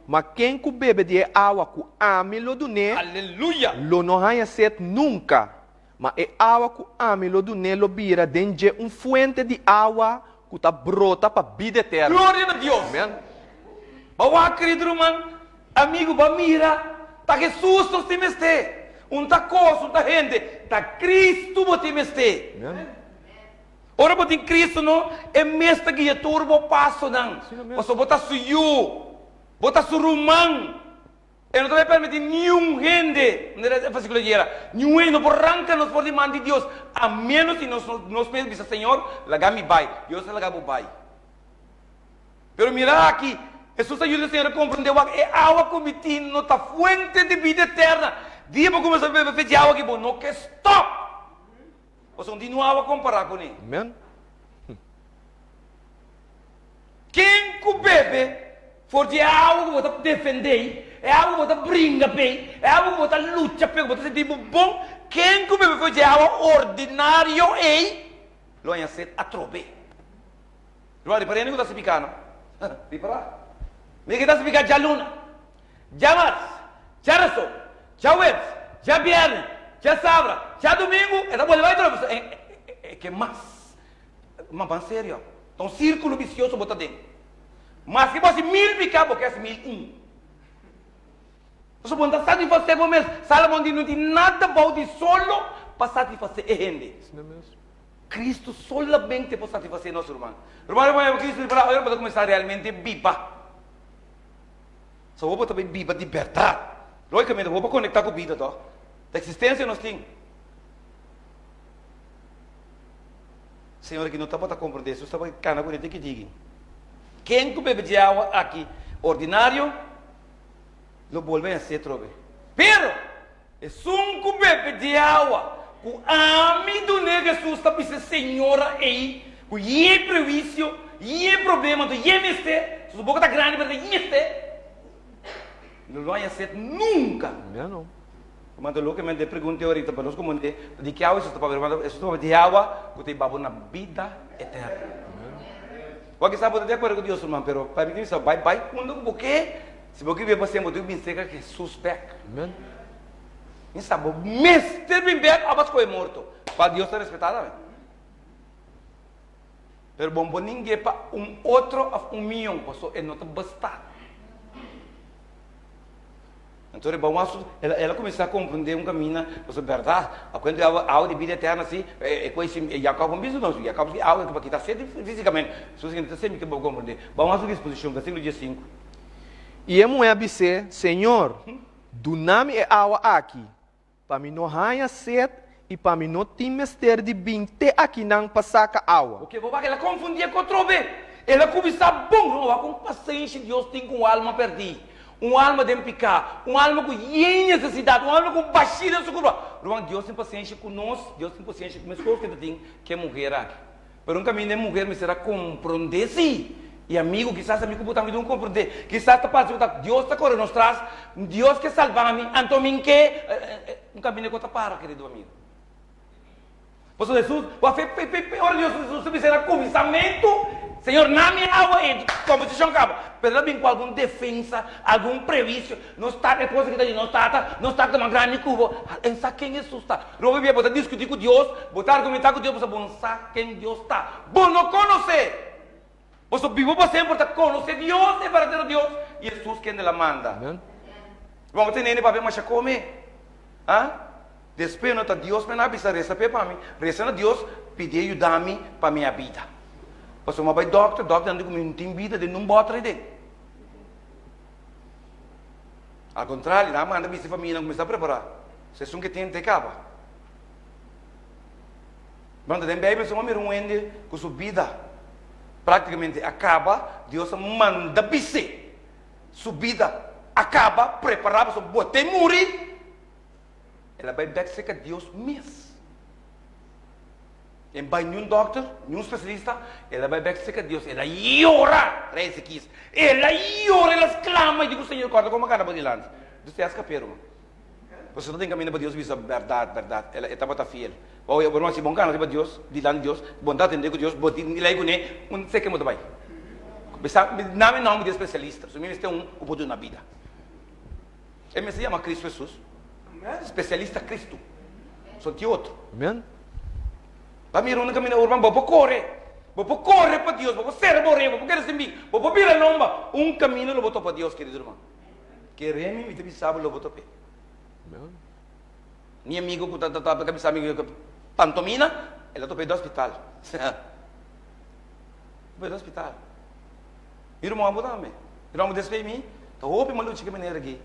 ma ken ku bebe di e awa ku ami lo dun'é lo no haña set nunka. Ma e awa ku ami lo dun'é lo bira den dje un fuente di awa ku ta brota pa bida eterno. Gloria na Dios! Bo wak, kerido ruman, amigu, bo a mira, ta Hesus nos tin mester. Un ta kos, un ta hende, ta Kristu bo tin mester. Ora bo tin Kristu no, e mes ta guia tur bo pasonan, pasobra bo ta su yu, bo ta su ruman. E no ta bai permití niun hende, manera e versíkulo di ayera, niun hende no por ranka nos for di man di Dios, a ménos si nos nos mes bisa, Señor, laga mi bai. Dios ta laga bo bai. Pero mira aki, Hesus a yuda e señora komprendé wak e awa ku mi tin no ta fuente di bida eterna. Dia bo kuminsá bebe fe di awa aki, bo no ke stòp. Pasobra no tin niun awa kompará kuné. Amen. Ken ku bebe for di e awa ku bo ta defendé, e awa ku bo ta bringa p'e, e awa ku bo ta lucha p'e, ku bo ta sinti bo bon, ken ku bebe for di e awa ordinario ei, lo haña set atrobe. Ruman, ripará hende ku ta spiká no. Ripará. Mi ke ta spiká djaluna, djamars, djarason, djaweps, djabièrnè, djasabra, djadumingu, e ta bolbe bai atrobe. Pasobra e ke mas. Ma ban serio, ta un sirkulo bisioso bo ta den. Maske bo hasi mil piká, bo ke hasi 1001. Pasobra bo no ta satisfasé bo mes. Salomon di, No tin nada bou di solo pa satisfasé e hende. Kristu solamente por satisfasé nos, ruman. Ruman, ruman, ruman, Kristu di palabra, ora bo ta kuminsá realmente biba. So bo ta bai biba di bèrdat. Lógikamente, bo por konektá ku bida tòg. Ta eksistensia nos tin. Señor aki no tabata komprendé, Hesus tabata kana ku e tiki tiki. Ken ku bebe dje awa aki ordinario lo bolbe haña sed trobe. Pero esun ku bebe dje awa ku ami dun'é, Hesus ta bisa e señora ei ku ye prehuisio, ye problema, anto ye mester, su boka ta grandi pero ta ye mester, lo no haña sed nunka. Ruman ta loke mente pregunta ahorita pa nos komunde di ki awa Hesus ta papia? Ruman Hesus ta papia di awa ku ta hiba bo na bida eterno. Bo a kisa bo ta di akuerdo ku Dios ruman pero pa mi tin bisa bai bai unda ku bo ke si bo ke biba pa semper bo tin ku bin serka Hesus bek. Mi sa bo mester bin bek òf a skohe morto pa Dios ta respetá tambe. Pero bo no por ningu'é pa un otro òf un mion pasobra e no ta basta. Anto riba un asuntu, el a, el a kuminsá komprendé un kaminda, pasobra bèrdat, akuento di awa, awa di bida eterna si, e kos si Jakòb a bisa nos, Jakòb si awa pa kita sed físikamente, su siguiente ta semi ke bo komprendé. Ban wak su disposishon, versíkulo diesinku. I e muhé a bis'é, Señor, duna mi e awa aki, Pa mi no haña sed i pa mi no tin mester di bin te akinan pa saka awa. Oke, bo wak el a konfundié ku otro be. El a kuminsá bon. Ruman, wak kon pasenshi Dios tin ku un alma pèrdí, un alma den piká, un alma ku yen nesesidat, un alma ku bashí den su kurpa. Ruman, Dios tin pasenshi ku nos, Dios tin pasenshi ku meskos ku e ta tin ku e muher aki. Pero un kaminda e muher mester a komprondé sí. I amigu, kisas ami ku bo tambe dun komprondé. Kisas ta parse ku ta Dios ta kore nos tras, Dios ke salba mi, anto mi ke. Un kaminda ku ta para, kerido amigu. Pasobra Hesus, bo a fe, fe, fe, fe, ora Dios Hesus ta bisa na kuminsamentu, Señor, na mi awa e kombersashon kaba. Pero el a bin ku algun defensa, algun prewisio. Nos tata, e cosa ki ta di nos tata, nos tata ta mas grandi ku bo. En sa ken Hesus ta. Roba bia bo ta diskutí ku Dios, bo ta argumentá ku Dios pasobra bo no sa ken Dios ta. Bo no konosé! Boso biba pa semper ta konosé Dios, e berdadero Dios, i Hesus kende el a manda. Ruman, bo ta tende papia masha kome? Ha? Despues no ta Dios men a bisa resa p'e pa mi. Resa na Dios, pidié yuda mi pa mi a bida. Pasobra mi a bai dòkter, dòkternan di ku mi no tin bida den nun bòter ei den. Al kontrario, nan a manda bisa e famianan kuminsá prepará. So esun ke tin te kaba. Banta den Beibel so a mira un hende ku su bida práktikamente a kaba, Dios a manda bis'é su bida a kaba, prepará pasobra bo te muri. El a bai bèk serka Dios mes. E bai niun dòkter, niun spesialista, el a bai bèk serka Dios, el a yora, Rei Ezekias, el a yora, el a sklama i di ku Señor, kòrda kon bo a kana bo dilanti. Dios te a skap'é, ruman. Pasobra ta den kaminda pa Dios bisa bèrdat, bèrdat, el e tabata fiel. Bo oye, bo no hasi bon gana riba Dios, dilanti Dios, bo no ta atendé ku Dios, bo tin lei kuné, un seke bo ta bai. Bisa, nami nòmber di e spesialista, pasobra mi mester un ku por duna bida. E mester yama Kristu Hesus, spesialista Kristu, so tin otro. Amen. Ba mira unda kaminda urban, bo por kore, bo por kore pa Dios, bo por sera bo orea, bo por keda sin bin, bo por bira lomba, un kaminda lo bo topa Dios, kerido ruman. Kere mi, mi ta bisa bo lo bo top'é. Mi amigo ku ta ta ta bisa mi pantomina, el a top'é den hospital. Top'é den hospital. Mi ruman bo tambe. Mi ruman bo despues mi ta hopi maluchi ke manera aki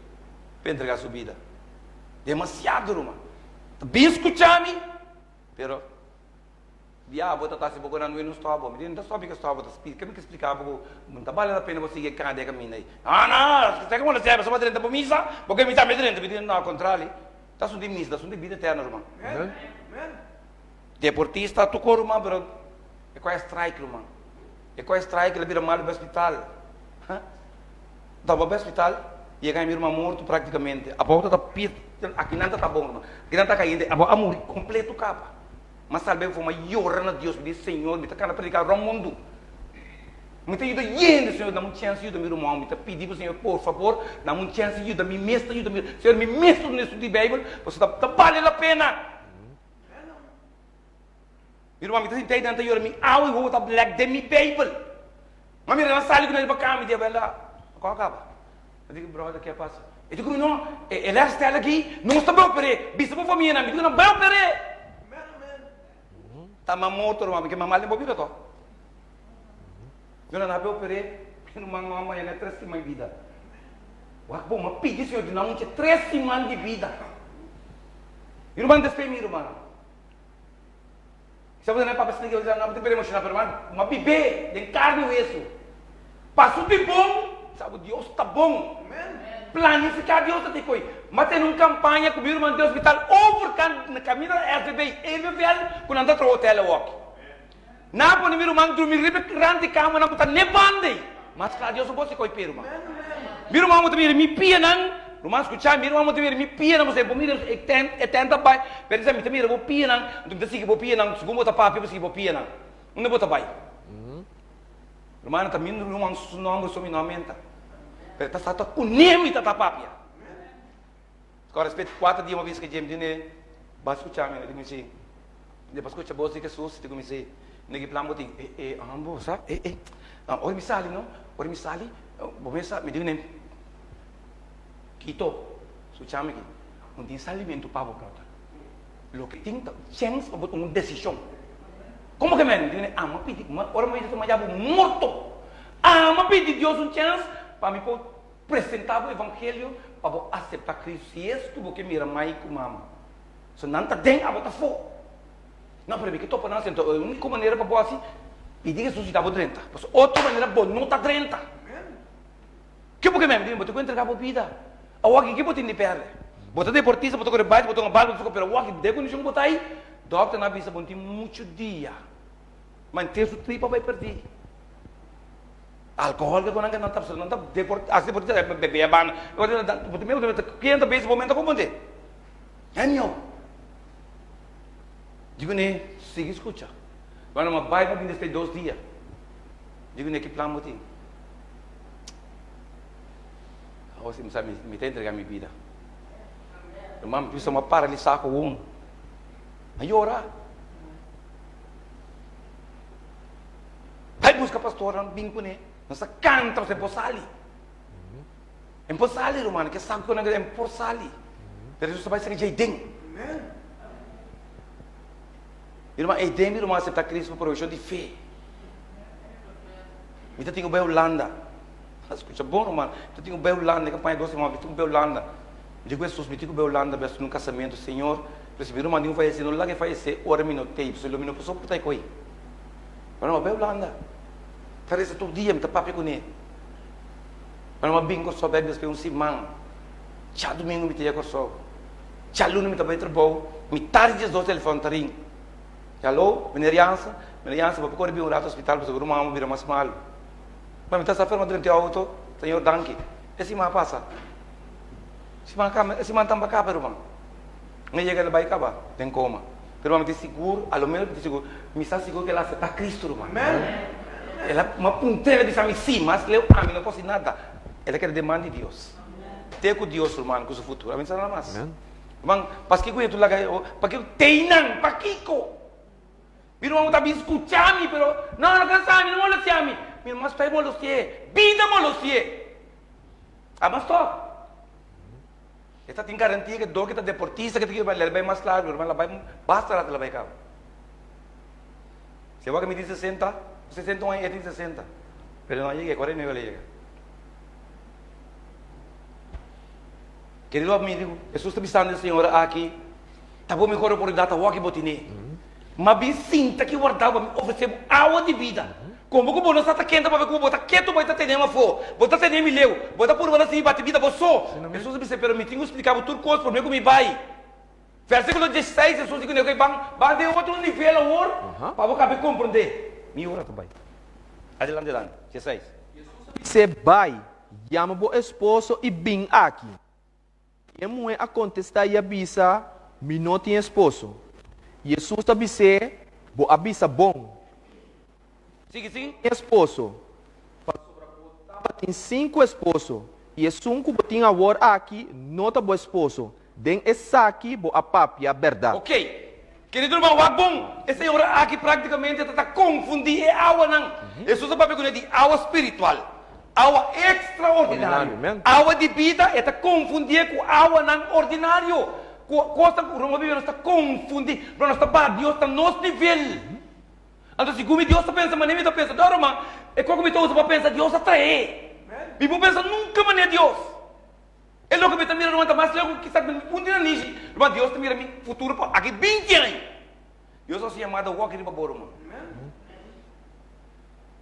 pa entrega su bida. Demasiado ruman. Ta bin skucha mi, pero. Bia bo ta tasi bo gonan no stop bo. Mi di no ta stop mi ke stop bo ta splika mi ke splika bo ku no ta bale la pena bo sigui e kana di e kaminda ei. No no seka bo no sebe so bo drenta bo misa bo ke mi tambe drenta. Mi di no al kontrali ta asuntu di misa ta asuntu di bida eterno ruman. Deportista tuko ruman pero e koe strike ruman. E koe strike el a bira malu bai hospital. Ta bo bai hospital yega mi ruman morto praktikamente. Abou ta ta pit akinan ta ta bon ruman. Akinan ta kayente abou a muri kompleto kaba. Mas tal bes bo forma yora na Dios, mi di, Señor, mi ta kana prediká rònt mundu. Mi ta yuda yende, Señor, dame un chèns yuda mi ruman. Mi ta pidi bo, Señor, por fabor, dame un chèns yuda mi mes ta yuda mi. Señor, mi mes ta duna estudio di Beibel, pasobra ta bale la pena. Mi ruman, mi ta sinti einan ta yora, mi awa i wowo ta blèk den mi Beibel. Ma mira nan sali ku nan riba kama, mi di, Abel, a kaba. Mi di, Brother, ke pasa? E di ku mi, No, e lifestyle aki, nos ta bai oper'é. Bisa bo famianan. Mi di ku nan, Bai oper'é! Ta ma morto, ruman, mi ke mama alden bo bida to. Yo nan a bai oper'é, mi ruman no a mañana tres siman di bida. Wak bo, mi a pidi Señor duna mi tres siman di bida. Mi ruman despues mi rumannan. Sa bo ta papa splika bo no ta emoshoná pero ma bibé den karni i wesu. Paso di bon, sa bo Dios ta bon. Planifiká Dios ta tin koi. Ma tene un kampaña ku mi ruman den hospital overkant na kaminda na SBB Evenvel ku nan ta traha hotel awoki. Nan a pone mi ruman drumi riba e rand di kamanan ku ta ne banda ei. Mas kla Dios no por hasi koi p'e ruman. Mi ruman bo ta mira mi pianan, ruman skucha mi ruman bo ta mira mi pianan bo bo mira e tent e tent ta bai, pero mi ta mira bo pianan, anto mi ta sigui bo pianan, segun bo ta papia bo sigui bo pianan. Unda bo ta bai? Rumannan ta mi ruman su nomber so mi no a menta. Pero ta sa ta kuné mi ta ta papia. Ku respet kuater dia mi a bisa ke dje mi di ne ba skucha mi, mi di kuminsí. Mi pa skucha bos di Hesus, di kuminsí. Mi di ki plan bo tin? E e bo sa e e ora mi sali no, ora mi sali bo mes sa mi di kuné Kito skucha mi aki, no tin salimentu pa bo brother. Loke tin ta un chèns pa bo tuma un desishon. Komo ke men? Mi di kuné amo pidi, ora mi ta tuma ya bo morto. Amo pidi Dios un chèns pa mi por Presentá bo evangelio pa bo aseptá Cristo si es ku bo ke mira mai ku mama. So nan ta den, abo ta afó. No, pero mi ke topa nan asina. Enton e úniko manera pa bo hasi, pidi Jesus yuda bo drenta. Pasobra otro manera bo no ta drenta. Ke bo ke meme? Bo tin ku entregá bo bida. Awor aki ke bo tin di pèrdè? Bo ta deportista, bo ta kore bait, bo ta hunga bal, bo ta pero awor aki den kondishon ku bo ta ei, dòkternan a bisa bo no tin muchu dia. Manté su tripa bai pèrdí. Alcohol ke nan ta nan ta deport hasi deportista bebe a banda ken ta besi bo men ta komprende anyhow digo ne sigui skucha bueno ma bai pa bin despues dos dia digo ne ki plan bo tin awor si mi sa mi ta entrega mi bida ruman mi bisa mi a paralisa ku un a yora. Bai buska pastornan bin kuné. Nos ta kanta nos e por sali. E por sali ruman, ke sabi ku nan e por sali. Pero Jesus ta bai saka dje den. Mi ruman, ei den mi ruman asepta Cristo pa provishon di fe. Mi ta tin ku bai Hulanda. Skucha bon ruman, mi ta tin ku bai Hulanda, e kampaña dos siman, mi tin ku bai Hulanda. Mi di ku Jesus, mi tin ku bai Hulanda bai hasi un kasamentu. Señor, pero si mi ruman tin ku fayesé, no laga e fayesé ora mi no tei, pasobra lo mi no por soporta e koi. Pero mi a bai Hulanda. Ta resa tur dia, mi ta papia kuné. Pero mi a bin Kòrsou bèk despues un siman. Djadumingu mi ta yega Kòrsou. Djaluna mi ta bai trabou. Mitar di diesdos telefòn ta ring. Aló, meneer Jansen? Meneer Jansen, bo por kore bin un ratu hospital pasobra bo ruman a bira mas malu. Ma mi ta sa ferma drenta e outo. Señor, danki. E siman a pasa. Siman a kaba, e siman tamba kaba, ruman. Mi a yega el a bai kaba den koma. Pero mi tin sigur, a lo menos mi tin sigur, mi sa sigur ku el a aseptá Kristu, ruman. El a, mi a puntr'é, el a bisa mi sí, mas leu ami no por hasi nada. El a keda den man di Dios. Te ku Dios, ruman, ku su futuro. Ami no sa nada mas. Ruman, paskiko e tu laga, pakiko teinan, pakiko? Mi ruman ta bin skucha mi, pero no, no kansa mi, no molestiá mi. Mi ruman stòp molosti'é, bida molosti'é. Aba stòp. E ta tin garantia ke dor ke ta deportista ke ta kere bai mas largu, mi ruman la bai basta rato la bai kaba. Si awor ke mi tin sesenta, 61 aña, e tin 60, pero no a yega, e 49 a yega. Kerido amigo, Hesus ta bisando e señora aki, Ta bo mihor oportunidat awor ki bo tine. Ma bin sinta ki warda bo, mi ofresé bo awa di bida. Komo ku bo no sa ta kenta pabia ku bo ta ketu bai ta tene mi afó, bo ta tene mi leu, bo ta purba na sigui bati bida bo so. Hesus a bisa, Pero mi tin ku splika bo tur kos promé ku mi bai. Versíkulo diesseis, Hesus di kuné, Oke, ban ban den otro nivel awor pa bo kabe komprondé. Mi ora ta bai. Adelante, adelante. Diesseis. Hesus a bis'é, Bai, yama bo esposo i bin aki. E muhé a kontestá i a bisa, Mi no tin esposo. Hesus a bis'é, Bo a bisa bon. Sigui, sigui. Tin esposo, pasobra bo tabatin sinku esposo, i esun ku bo tin awor aki no ta bo esposo. Den esaki bo a papia bèrdat. Ok. Kerido ruman, wak bon, e señora aki práktikamente ta ta konfundí e awanan. Hesus a papia kuné di awa spiritual, awa ekstraordinario, awa di bida, e ta konfundié ku awanan ordinario, ku kosnan ku ruman bibia nos ta konfundí, pero nos ta baha Dios na nos nivel. Anto segun mi Dios ta pensa manera mi ta pensa, no ruman, e kos ku mi ta usa pa pensa Dios a traé. Mi por pensa nunka manera Dios. E loke mi ta mira ruman ta mas leu ku kisas mi punti na nishi. Ruman Dios ta mira mi futuro pa aki binti aña. Dios a hasi yamada wòki riba bo ruman.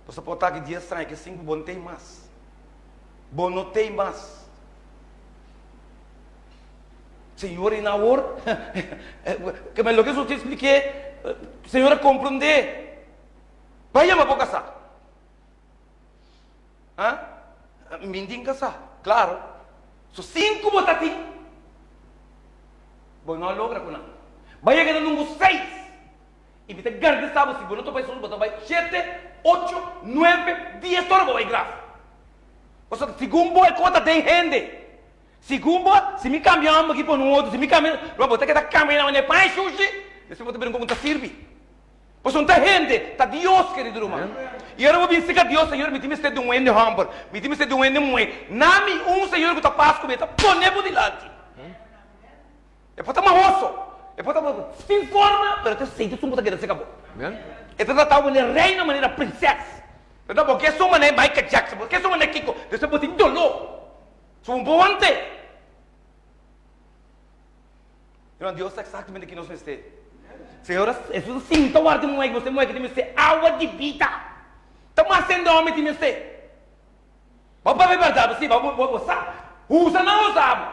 Bo sa por ta aki dies aña, ki sinku bo no tei mas. Bo no tei mas. Señor i na awor ke men loke Jesús ta expliké, Señor a komprondé. Bai yama bo kasá. Ha? Mi tin kasá, klaro. So sinku bo ta tin. Bo no a logra ku nan. Bai yega na number seis. I mi ta garantisa bo si bo no ta bai solo bo ta bai shete, ocho, nuebe, dies ora bo bai graf. Pasobra segun bo e kos ta den hende. Segun bo, si mi kambia un aki pone un otro, si mi kambia, bo ta keda kambia na manera paña shushi, despues bo ta bira un kos ku no ta sirbi. Pasobra no ta hende, ta Dios, kerido ruman. I ora bo bin serka Dios, Señor, mi tin mester di un hende hòmber, mi tin mester di un hende muhé. Na mi un Señor ku ta pas ku mi, e ta pone bo dilanti. E por ta mahoso, e por ta sin forma, pero e ta sinti esun ku ta keda serka bo. E ta trata bo manera reina, manera prinses. Bo ke esun manera Michael Jackson, bo ke esun manera kiko, despues bo tin doló. So bo por want'é. Hermano, Dios sa exactamente ki nos mester. Señor, Hesus a sinta warda e muhé, e muhé ki tin mester awa di bida. Ta mas hende hòmber tin mester. Bo papia bèrdat, si, bo, bo, bo sa. Usa nan usa bo.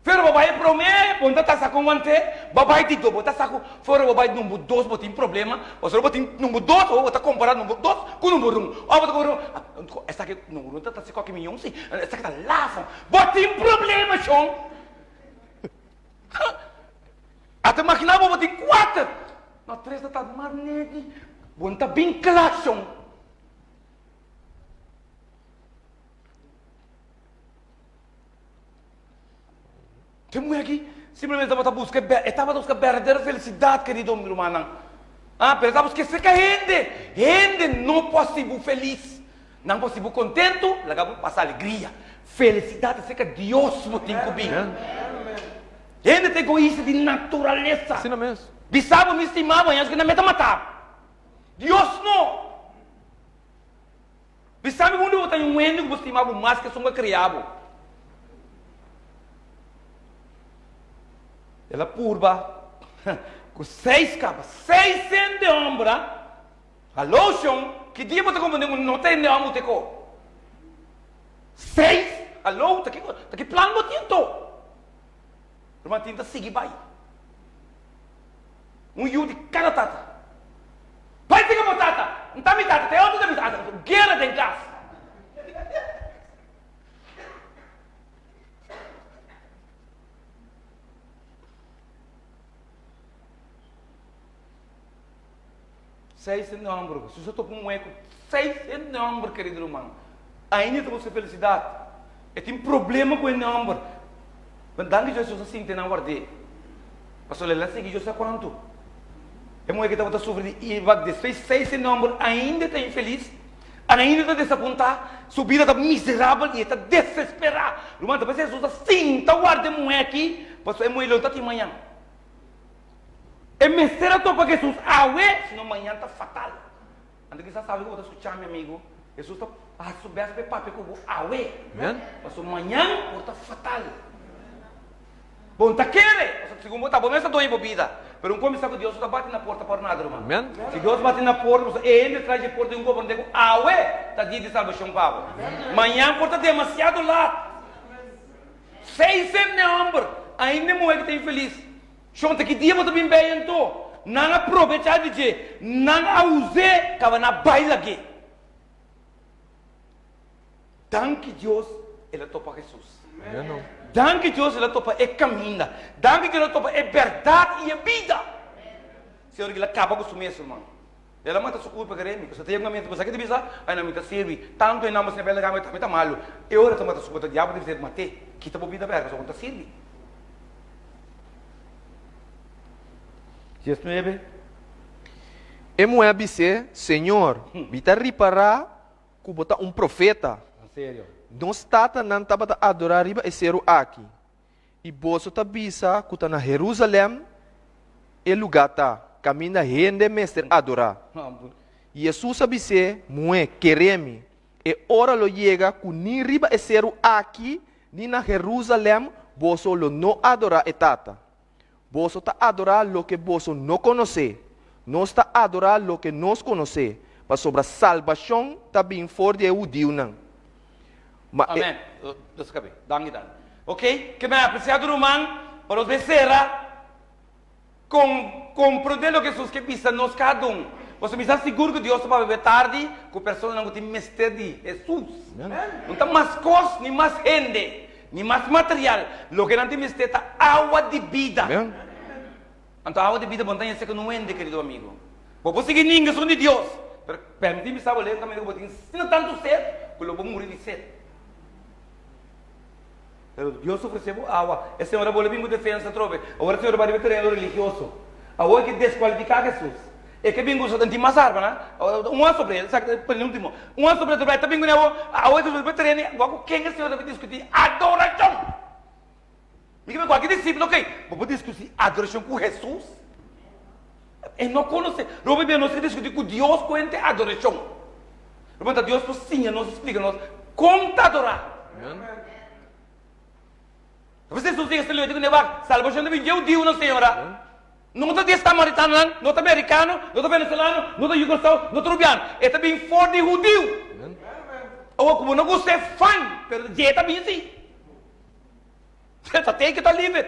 Pero bo bai e promé, bo no ta sa kon want'é, bo bai di dos, bo ta sa ku for bo bai number dos bo tin problema, pasobra bo tin number dos, bo ta kompará number dos ku number un. Òf bo ta kompará, esaki number un ta ta si koke miyon si, esaki ta lafo. Bo tin problema shon. Ata imaginá bo bo tin kuater. No tres ta ta mas negi. Bo no ta bin kla shon. Te muhé aki simplemente tabata buska e tabata buska berdadero felisidat kerido mi rumannan. Ah, pero e tabata buska serka hende. Hende no por hasi bo felis. Nan por hasi bo kontentu, laga bo pasa alegria. Felisidat ta serka Dios bo tin ku bin. Hende ta egoista di naturalesa. Asina mes. Bisa bo mi stima bo, años ku nan meta mata bo. Dios no. Bisa mi unda bo ta un hende ku bo stima bo mas ku esun ku a kria bo. El a purba ku seis kaba, seis hende hòmber a. Haló shon, ki dia bo ta komprendé ku no ta hende hòmber ku ta e ko? Seis? Haló, ta kiko, ta ki plan bo tin anto? Ruman tin ta sigui bai. Un yu di kada tata. Bai fika bo tata! N ta mi tata, ta e otro ta mi tata. Guera den kas. Seis hende hòmber. Si bo topa un muhé ku seis hende hòmber, kerido ruman, ainda e ta buska felisidat. E tin problema ku hende hòmber. Pero danki Dios, Hesus a sinti nan ward'é. Pasobra el a sigui Dios sa kuantu. E muhé ku tabata sufri di IVAC despues seis hende hòmber ainda e ta infelis, ainda e ta desapuntá, su bida ta miserabel i e ta desesperá. Ruman, ta parse Hesus a sinta warda e muhé aki, pasobra e muhé lo no ta tin mañan. E mester a topa Hesus awe, sino mañan ta fatal. Anto kisas awe ku bo ta skucha mi amigu, Hesus ta hasi su bèst pa e papia ku bo awe. Pasobra mañan por ta fatal. Bo no ta kere, pasobra segun bo ta, bo mes ta doño bo bida. Pero un kuminsá ku Dios no ta bati na porta por nada, ruman. Si Dios bati na porta, pasobra e hende tras di e porta di un komprendé ku awe ta dia di salbashon pa bo. Mañan por ta demasiado lat. Seis hende hòmber, ainda e muhé ki ta infelis. Shon, ta ki dia bo ta bin bei anto? Nan a probechá di dje, nan a us'é, kaba nan a bai lag'é. Danki Dios el a topa Hesus. Danki Dios el a topa e kaminda. Danki Dios el a topa e bèrdat i e bida. Señor, el a kaba ku su mes, ruman. El a mata su kurpa kere mi. Pasobra ta yega un momento bo sa ke ta bisa, Ai no mi ta sirbi. Tantu e nomber sin a bel laga mi ta malu. E ora ta mata su kurpa, diabel ta bisa mat'é, kita bo bida bèk pasobra bo no ta sirbi. 19. E muhé a bis'é, Señor, mi ta ripará ku bo ta un profeta. Nos tatanan tabata adorá riba e seru aki. I boso ta bisa ku ta na Herúsalèm e lugá ta, kaminda hende mester adorá. Hesus a bis'é, Muhé, kere mi, e ora lo yega ku ni riba e seru aki ni na Herúsalèm boso lo no adorá e Tata. Boso ta adorá loke boso no konosé, nos ta adorá loke nos konosé, pasobra salbashon ta bin for di e hudiunan. Ma e. Amen. Nos a kabe. Danki, danki. Ok, ke mi a apresiá ruman, pa nos bay sera kon komprondé loke Hesus ke bisa nos kada un. Pasobra mi sa sigur ku Dios ta papia be tardi ku personanan ku tin mester di Hesus. No ta mas kos ni mas hende. Ni mas material. Loke nan tin mester ta awa di bida. Anto awa di bida bo no ta yese ku no wende, kerido amigo. Bo por sigui ninga esun di Dios, pero permiti mi sa bo lei un kaminda ku bo tin asina tantu sed ku lo bo muri di sed. Pero Dios ofrese bo awa. E señora bolbe bin ku defensa atrobe. Awor e señora bai riba e tereno religioso. Awor e ke deskualifiká Hesus. E ke bin ku su tin mas arma nan. Un a sobre el, esaki ta penultimo. Un a sobre el, ta bin ku ne awor, awor e ta tereno i wak ku ken e señor ta bin diskutí adorashon. Mi ke bin kualke disiplo okey, bo por diskutí adorashon ku Hesus? E no konosé. Lo bo nos ke diskutí ku Dios kuente adorashon. Lo bo ta Dios por siña nos i splika nos kon ta adorá. Pues Hesus di e ku ne wak, salbashon ta bin dje hudiu no señora. No ta di e samaritanonan, no ta merikano, no ta venezolano, no ta yugoslavo, no ta rubiano. E ta bin for di hudiu. Awor ku bo no gusta e fine, pero dje ta bin si. Ta take it or leave it.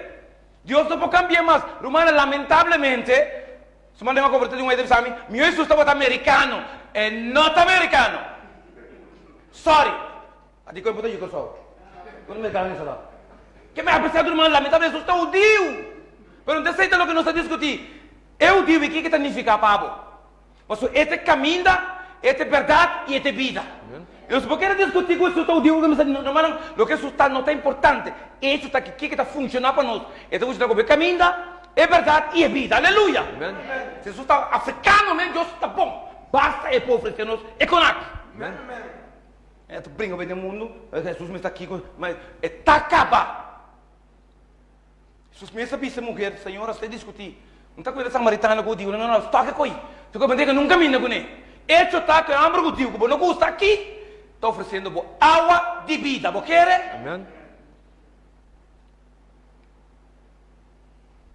Dios no por kambia mas. Rumannan, lamentablemente, su manera mi a kombertí di un hende bisa mi, mi Hesus tabata merikano. E no ta merikano. Sorry. A di koe bo ta yu Kòrsou? Kono merkado mi sa Ke mi a bisa ruman lamentablemente Jesus ta hudiu. Pero no ta esei ta loke nos ta diskutí. E hudiu i kiko ta nifiká pa bo? Pasobra e ta e kaminda, e ta e bèrdat i e ta e bida. I nos por kere diskutí ku Jesus ta hudiu ku mi sa rumannan loke Jesus ta no ta importante. Echo ta ki kiko ta funshoná pa nos. E ta funshoná komo e kaminda, e bèrdat i e bida. Aleluya! Si Jesus ta afrikano men Dios ta bon. Basta e por ofresé nos e konak. E ta bringa bay den mundu, Hesus mes ta kiko, ma e ta kaba. Hesus mes a bisa e muher, Señora, stay diskutí. No ta kuida samaritano ku hudiu, no, no, no, stòk e koi. Su ku bandera nunka minda kuné. Echo ta ku e hòmber hudiu ku bo no gusta aki ta ofresiendo bo awa di bida. Bo kere? Amen.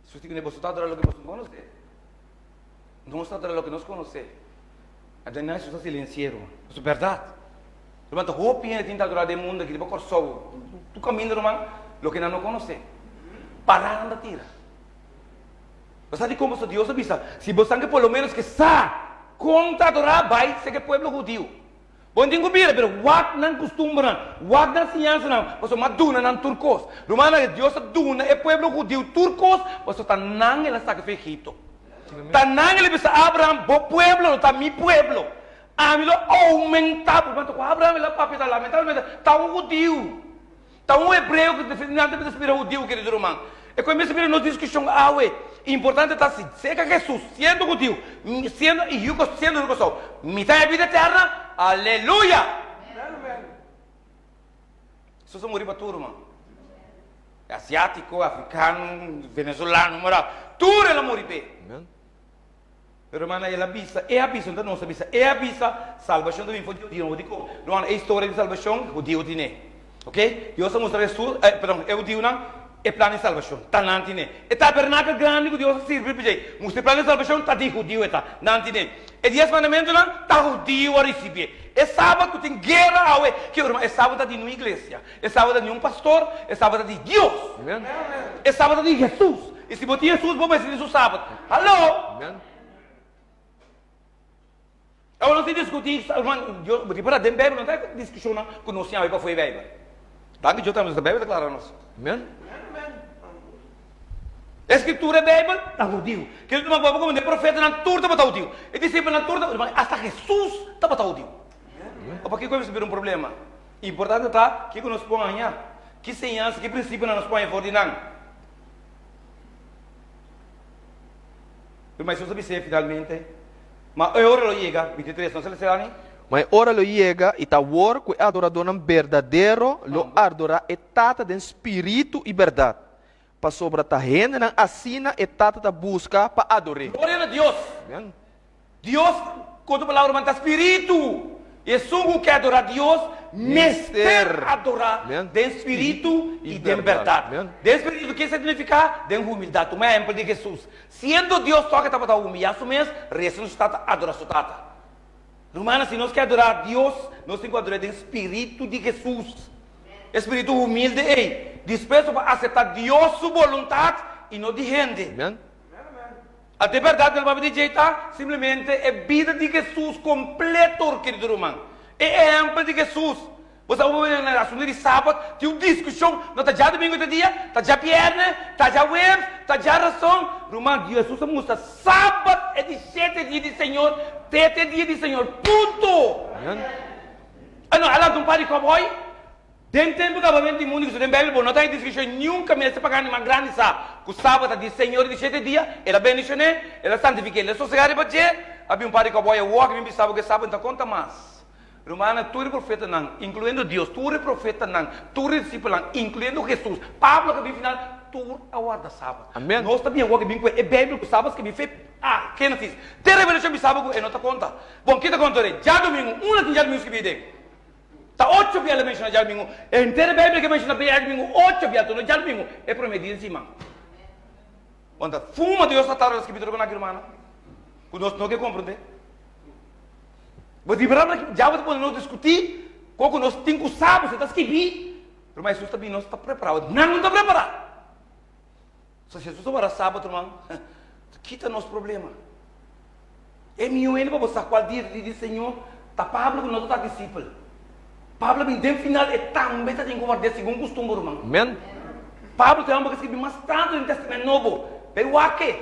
Hesus di kuné, Boso ta adorá loke boso no konosé. Nos ta adorá loke nos konosé. Aden Hesus ta silensiero. Pasobra bèrdat. Ruman, ta hopi hende tin ta adorá den mundu aki riba Kòrsou. Tur kaminda ruman, loke nan no konosé. Pará nan ta tira. Bo sa dikon? Pasobra Dios a bisa, si bo san ke por lo ménos ke sa kon ta adorá, bai seka e pueblo hudiu. Bo no tin ku bira, pero wak nan kustumbernan, wak nan siñansanan, pasobra mi a duna nan tur kos. Rumannan, Dios a duna e pueblo hudiu tur kos, pasobra ta nan el a saka for Egipto. Ta nan el a bisa Abraham, Bo pueblo lo ta mi pueblo. Ami lo oumentá bo. Ku Abraham el a papia ta lamentablemente ta un hudiu. Ta un hebreo ku definitivamente ta spira hudiu, kerido ruman. E ku e mester bira nos diskushon awe. Importante ta si seka Hesus siendo hudiu, siendo i yu siendo yu Kòrsou, mi ta e bida eterna? Aleluya! Hesus a muri pa tur, ruman. Asiátiko, afrikano, venezolano, mora, tur el a muri p'e. Pero rumannan, el a bisa, e a bisa, no ta nos a bisa, e a bisa, salbashon ta bin for di hudiunan. Bo di kon? Rumannan, e historia di salbashon, hudiu tine. Oke? Dios a mustra Hesus, eh, perdon, e hudiunan e plan di salbashon. Ta nan tine. E tabernakel grandi ku Dios a sirbi p'esei, mustra e plan di salbashon, ta di hudiu e ta. Nan tine. E dies mandamentunan, ta hudiu a risibié. E sabat ku tin guera awe, ke ruman, e sabat ta di no iglesia. E sabat ta di un pastor, e sabat ta di Dios. E sabat ta di Hesus. I si bo tin Hesus, bo mester di su sabat. Hallo! Awor nos tin diskutí, ruman, Dios, ripara den Bijbel no ta diskushonnan ku nos tin awe pafó e Bijbel. Danki Dios tambe, Bijbel ta klara nos. Amen. E skritura e Bijbel ta hudiu. Kende tuma ku bo e profetanan tur tabata hudiu. E disipelnan tur tabata, ruman, asta Hesus tabata hudiu. Pakiko e mester bira un problema? Importante ta kiko nos por haña, ki señansa, ki prinsipionan nos por haña for di nan. Pero Hesus a bis'é finalmente, Ma e ora lo yega, 23, nos a lesa esaki? Ma e ora lo yega, i ta awor, ku e adoradónan berdadero lo adorá e Tata den spiritu i bèrdat, pasobra ta hendenan asina e Tata ta buska pa ador'é. Gloria na Dios! Dios, ku otro palabra man ta spiritu. I esun ku ke adorá Dios mester adorá den spiritu i den bèrdat. Den spiritu ke esei ta nifiká? Den humildat. Tuma ehèmpel di Hesus. Siendo Dios tòg e tabata humiyá su mes, resa na su Tata, adorá su Tata. Rumannan, si nos ke adorá Dios, nos tin ku ador'é den spiritu di Hesus. E spiritu humilde ei, dispuesto pa aseptá Dios su boluntat i no di hende. A De berdad el papia di djei ta simplemente e bida di Jesus completo, kerido ruman. E ehempel di Jesus. Bo sa bo na asunto di Sabat tin un discusion, no ta djadomingo ta dia, ta djabierne, ta djahueves, ta djarason. Ruman, Jesus a mustra Sabat e di shete dia di Señor, te te dia di Señor. Punto! A no, a lanta un par di cowboy. Den tempu kabament di mundu ku den Beibel bo no ta haña deskripshon niun kaminda si pagano mas grandi sa ku sabat ta di Señor di shete dia, el a bendishon'é, el a santifik'é, el a sosegá riba dje. A bin un par di kòbòi a wòk i bin bisa bo ku e sabat no ta konta mas. Rumannan, tur e profetanan, inkluyendo Dios, tur e profetanan, tur e disipelnan, inkluyendo Hesus, Pablo ku a bin final, tur a warda sabat. Nos ta bin awor ku bin ku e Beibel ku sabat skibí fe a Génesis te Revelashon bisa bo ku e no ta konta. Bon, ki ta konta rei? Djadumingu, unda tin djadumingu skibí den? Ta ocho bia el a menshona djadumingu. Henter e Beibel ke menshona djadumingu ocho bia, anto no djadumingu e prome dia di siman. Bon ta fuma Dios ta tarda skibi tur aki rumannan ku nos no ke komprende. Bo di berdad aki diabel ta pone nos diskuti kon ku nos tin ku sa bo ta skibi. Pero ma Jesus ta bini nos ta prepara, nan no ta prepara. So Jesus a wara sabat ruman ta kita nos problema. E mihó hende pa bo sa cual dia ta dia di Señor ta Pablo cu no ta ta disipel. Pablo a bin den final e tambe ta tin cu ward'é segun custumber ruman. Amen. Pablo ta e homber cu a scribi mas tanto den Testament Nobo. Bay wak e.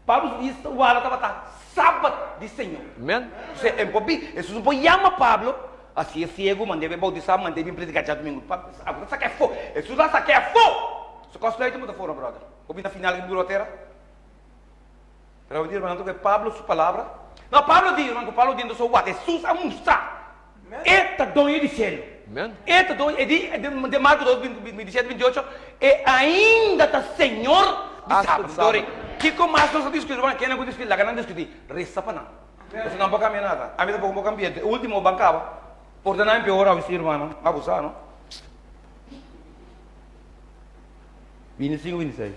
Pablo su dia warda tabata sabat di Señor. Amen. Entonces e por bin, Jesus no por yama Pablo, hacié ciego, mand'é bay bautisa, mand'é bin predica djadumingu. Pablo ta sac'é afó. Jesus a sac'é afó. Su kos lei ta muta forma, brother. Bo bini na final di dura tera. Pero awe di hermano ku Pablo su palabra. No, Pablo di, hermano, ku Pablo di entonces wak Hesus a mustra. E ta doño di cielo. Amen. E ta doño, e di, de Marko 2, 27, 28, e ainda ta Señor di Hasta sábado. di Dori, sábado. kiko mas nos ta diskuti, hermano? Ken nan ku diskuti? Laga nan diskuti. Resa pa nan. Pasobra nan por kambia nada. Ami tampoko por kambia. E ultimo ban kaba. Por ta nan empeora awe si, hermano. Abusa, no? 25, 26.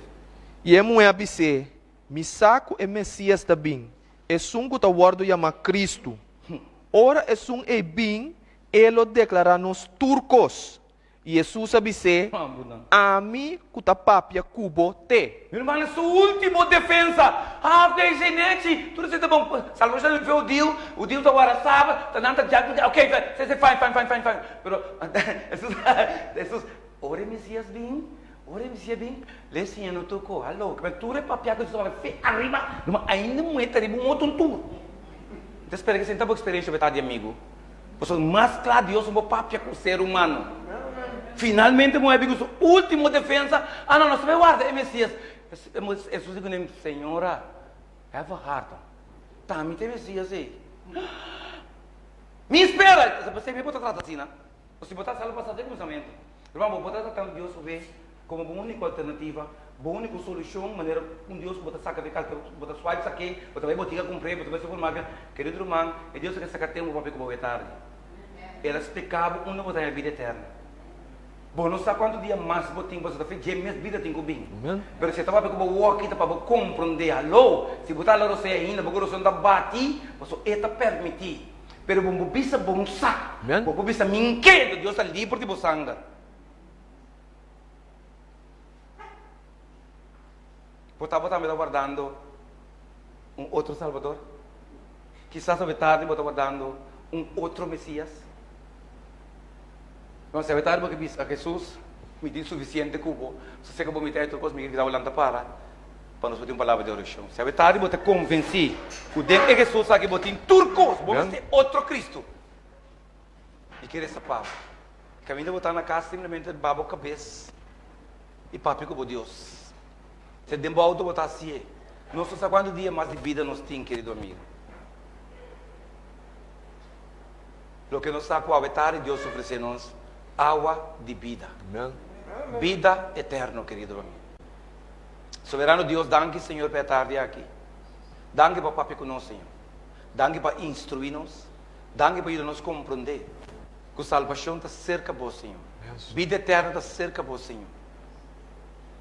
I e muhé a bis'é, Mi sa ku e Mesías ta bin, esun ku ta wòrdu yamá Kristu. Ora esun ei bin, e lo deklará nos tur kos. I Hesus a bis'é, Ami ku ta papia ku bo t'e. Mi rumannan, su último defensa. Ah, ok, si nechi, tur esei ta bon. Salvashon ta bin fe hudiu, hudiu ta wara sabat, ta nan ta djak, ok, fine, fine, fine, fine, fine. Pero, Hesus, Hesus, ora e Mesías bin. Ora e Mesias bin, lo e siña nos tur kos. Haló, kiba tur e papia ku Jesus a papia fe ariba, numa ainda muhé ta riba un otro tur. Mi ta spera ku esei no ta bo eksperensia bo ta di amigu. Pasobra mas kla Dios no por papia ku ser humano. Finalmente muhé bin ku su último defensa, Ah no, nos ta bai warda e Mesias. Jesus di kuné, Señora, hef a hart. Ta mi ta e Mesias ei. Mi spera! Esei mi bo ta trata asina. O si bo ta salo pasá den kuminsamentu. Ruman, bo por ta tratando Dios su be komo bo úniko alternativa, bo úniko solushon, manera un Dios ku bo ta saka di kas, bo ta swipe sak'é, bo ta bai botika kumpr'é, bo ta bai supermarket. Kerido ruman, e Dios a ke saka tempu papia ku bo awe tardi. El a splika bo unda bo ta haña bida eterno. Bo no sa kuantu dia mas bo tin, pasobra ta fe dje mes bida tin ku bin. Pero si e ta papia ku bo woki ta pa bo komprondé. Haló! Si bo ta hala rosé ainda, bo kurason ta bati, pasobra e ta permití. Pero bo no por bisa bo no sa. Bo por bisa mi n'ke, enton Dios ta liber di bo sanger. Por ta bo tambe ta wardando un otro Salbador? Kisas awe tardi bo ta wardando un otro Mesias? No, si awe tardi bo ke bisa, Jesus, mi tin sufisiente ku bo, sosega bo mitad di tur kos, mi ke bisa bo lanta para. Pa nos por tin un palabra di orashon. Si awe tardi bo ta konvensí ku den e Hesus aki bo tin tur kos, bo mester otro Kristu. Mi ke resa pa bo. Kaminda bo ta na kas simplemente ba bo kabes i papia ku bo Dios. Si den bo outo bo ta hasié. Nos no sa kuantu dia mas di bida nos tin, kerido amigo. Loke nos sa ku awe tardi Dios ofresé nos awa di bida. Bida eterno, kerido amigo. Soberano Dios, danki Señor pa e tardi aki. Danki pa papia ku nos, Señor. Danki pa instruí nos. Danki pa yuda nos komprondé ku salbashon ta serka Bo, Señor. Bida eterno ta serka Bo, Señor.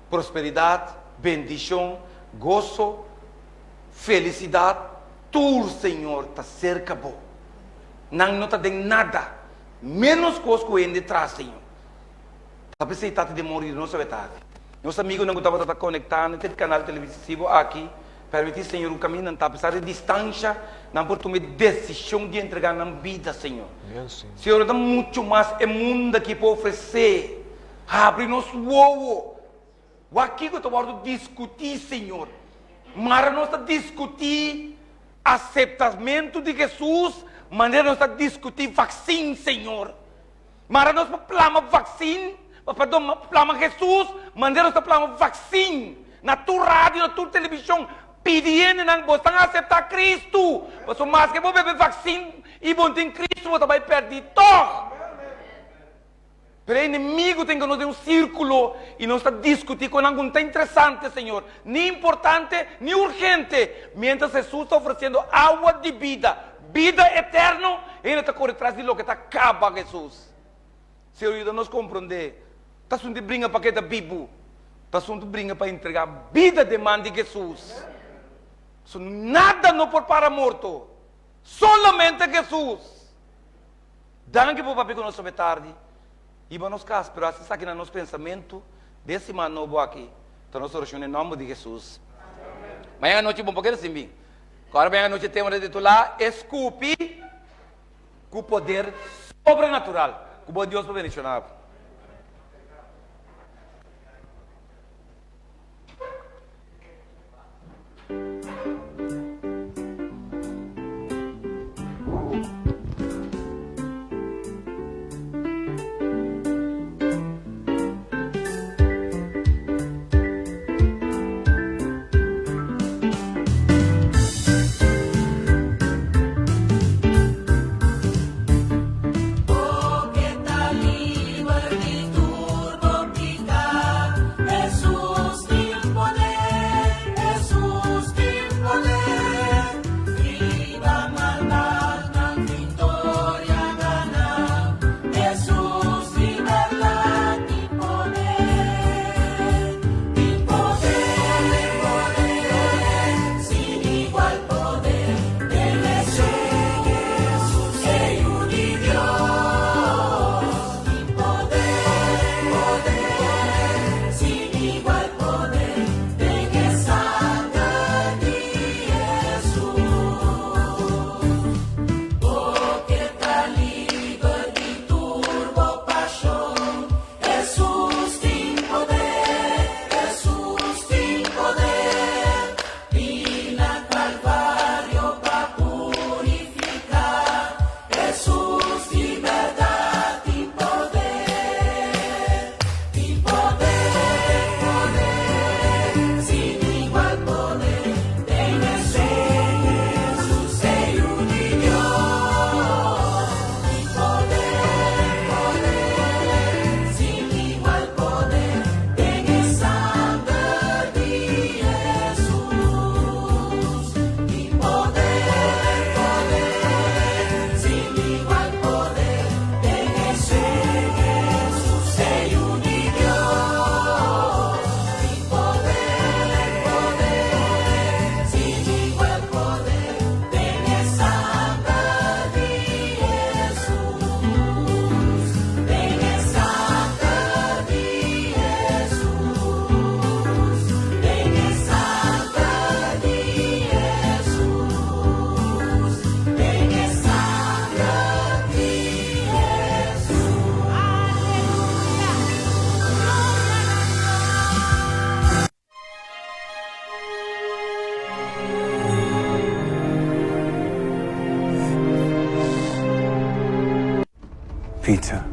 Prosperidat, bendishon, goso, felisidat, tur, Señor, ta serka Bo. Nan no ta den nada, ménos kos ku hende tras, Señor. Ta p'esei tata den mori di nos awe tardi. Nos amigunan ku tabata ta konektá na e kanal televisivo aki, permití Señor ku kaminda nan ta apesar di distansha, nan por tuma e desishon di entregá nan bida, Señor. Señor, no ta muchu mas e mundu aki por ofresé. Habri nos wowo. Wak kiko ta wòrdu diskutí, Señor. Mara nos ta diskutí aseptamentu di Hesus manera nos ta diskutí vaksin, Señor. Mara nos pa plama vaksin, pardon, plama Hesus manera nos ta plama vaksin na tur radio, na tur televishon, pidi hendenan bo estan aseptá Kristu, pasobra maske bo bebe vaksin i bo no tin Kristu bo ta bai pèrdí tòg. Pero e enemigu ta hinka nos den un sírkulo i nos ta diskutí ku nan ku no ta interesante, Señor, ni importante, ni urgente. Miéntras Hesus ta ofresiendo awa di bida, bida eterno, hende ta kore tras di loke ta kaba, Hesus. Señor, yuda nos komprondé, ta asuntu di bringa pa keda bibu, ta asuntu bringa pa entregá bida den man di Hesus. So nada no por para morto, solamente Hesus. Danki por papia ku nos awe tardi. Hiba nos kas, pero hasi esaki na nos pensamentu den siman nobo aki. Ta nos orashon den nòmber di Hesus. Mañan anochi bon por keda sin bin. Kòrda mañan anochi e tema ta titulá E Skupi ku Poder Sobrenatural. Ku bo Dios por bendishoná bo. Peter.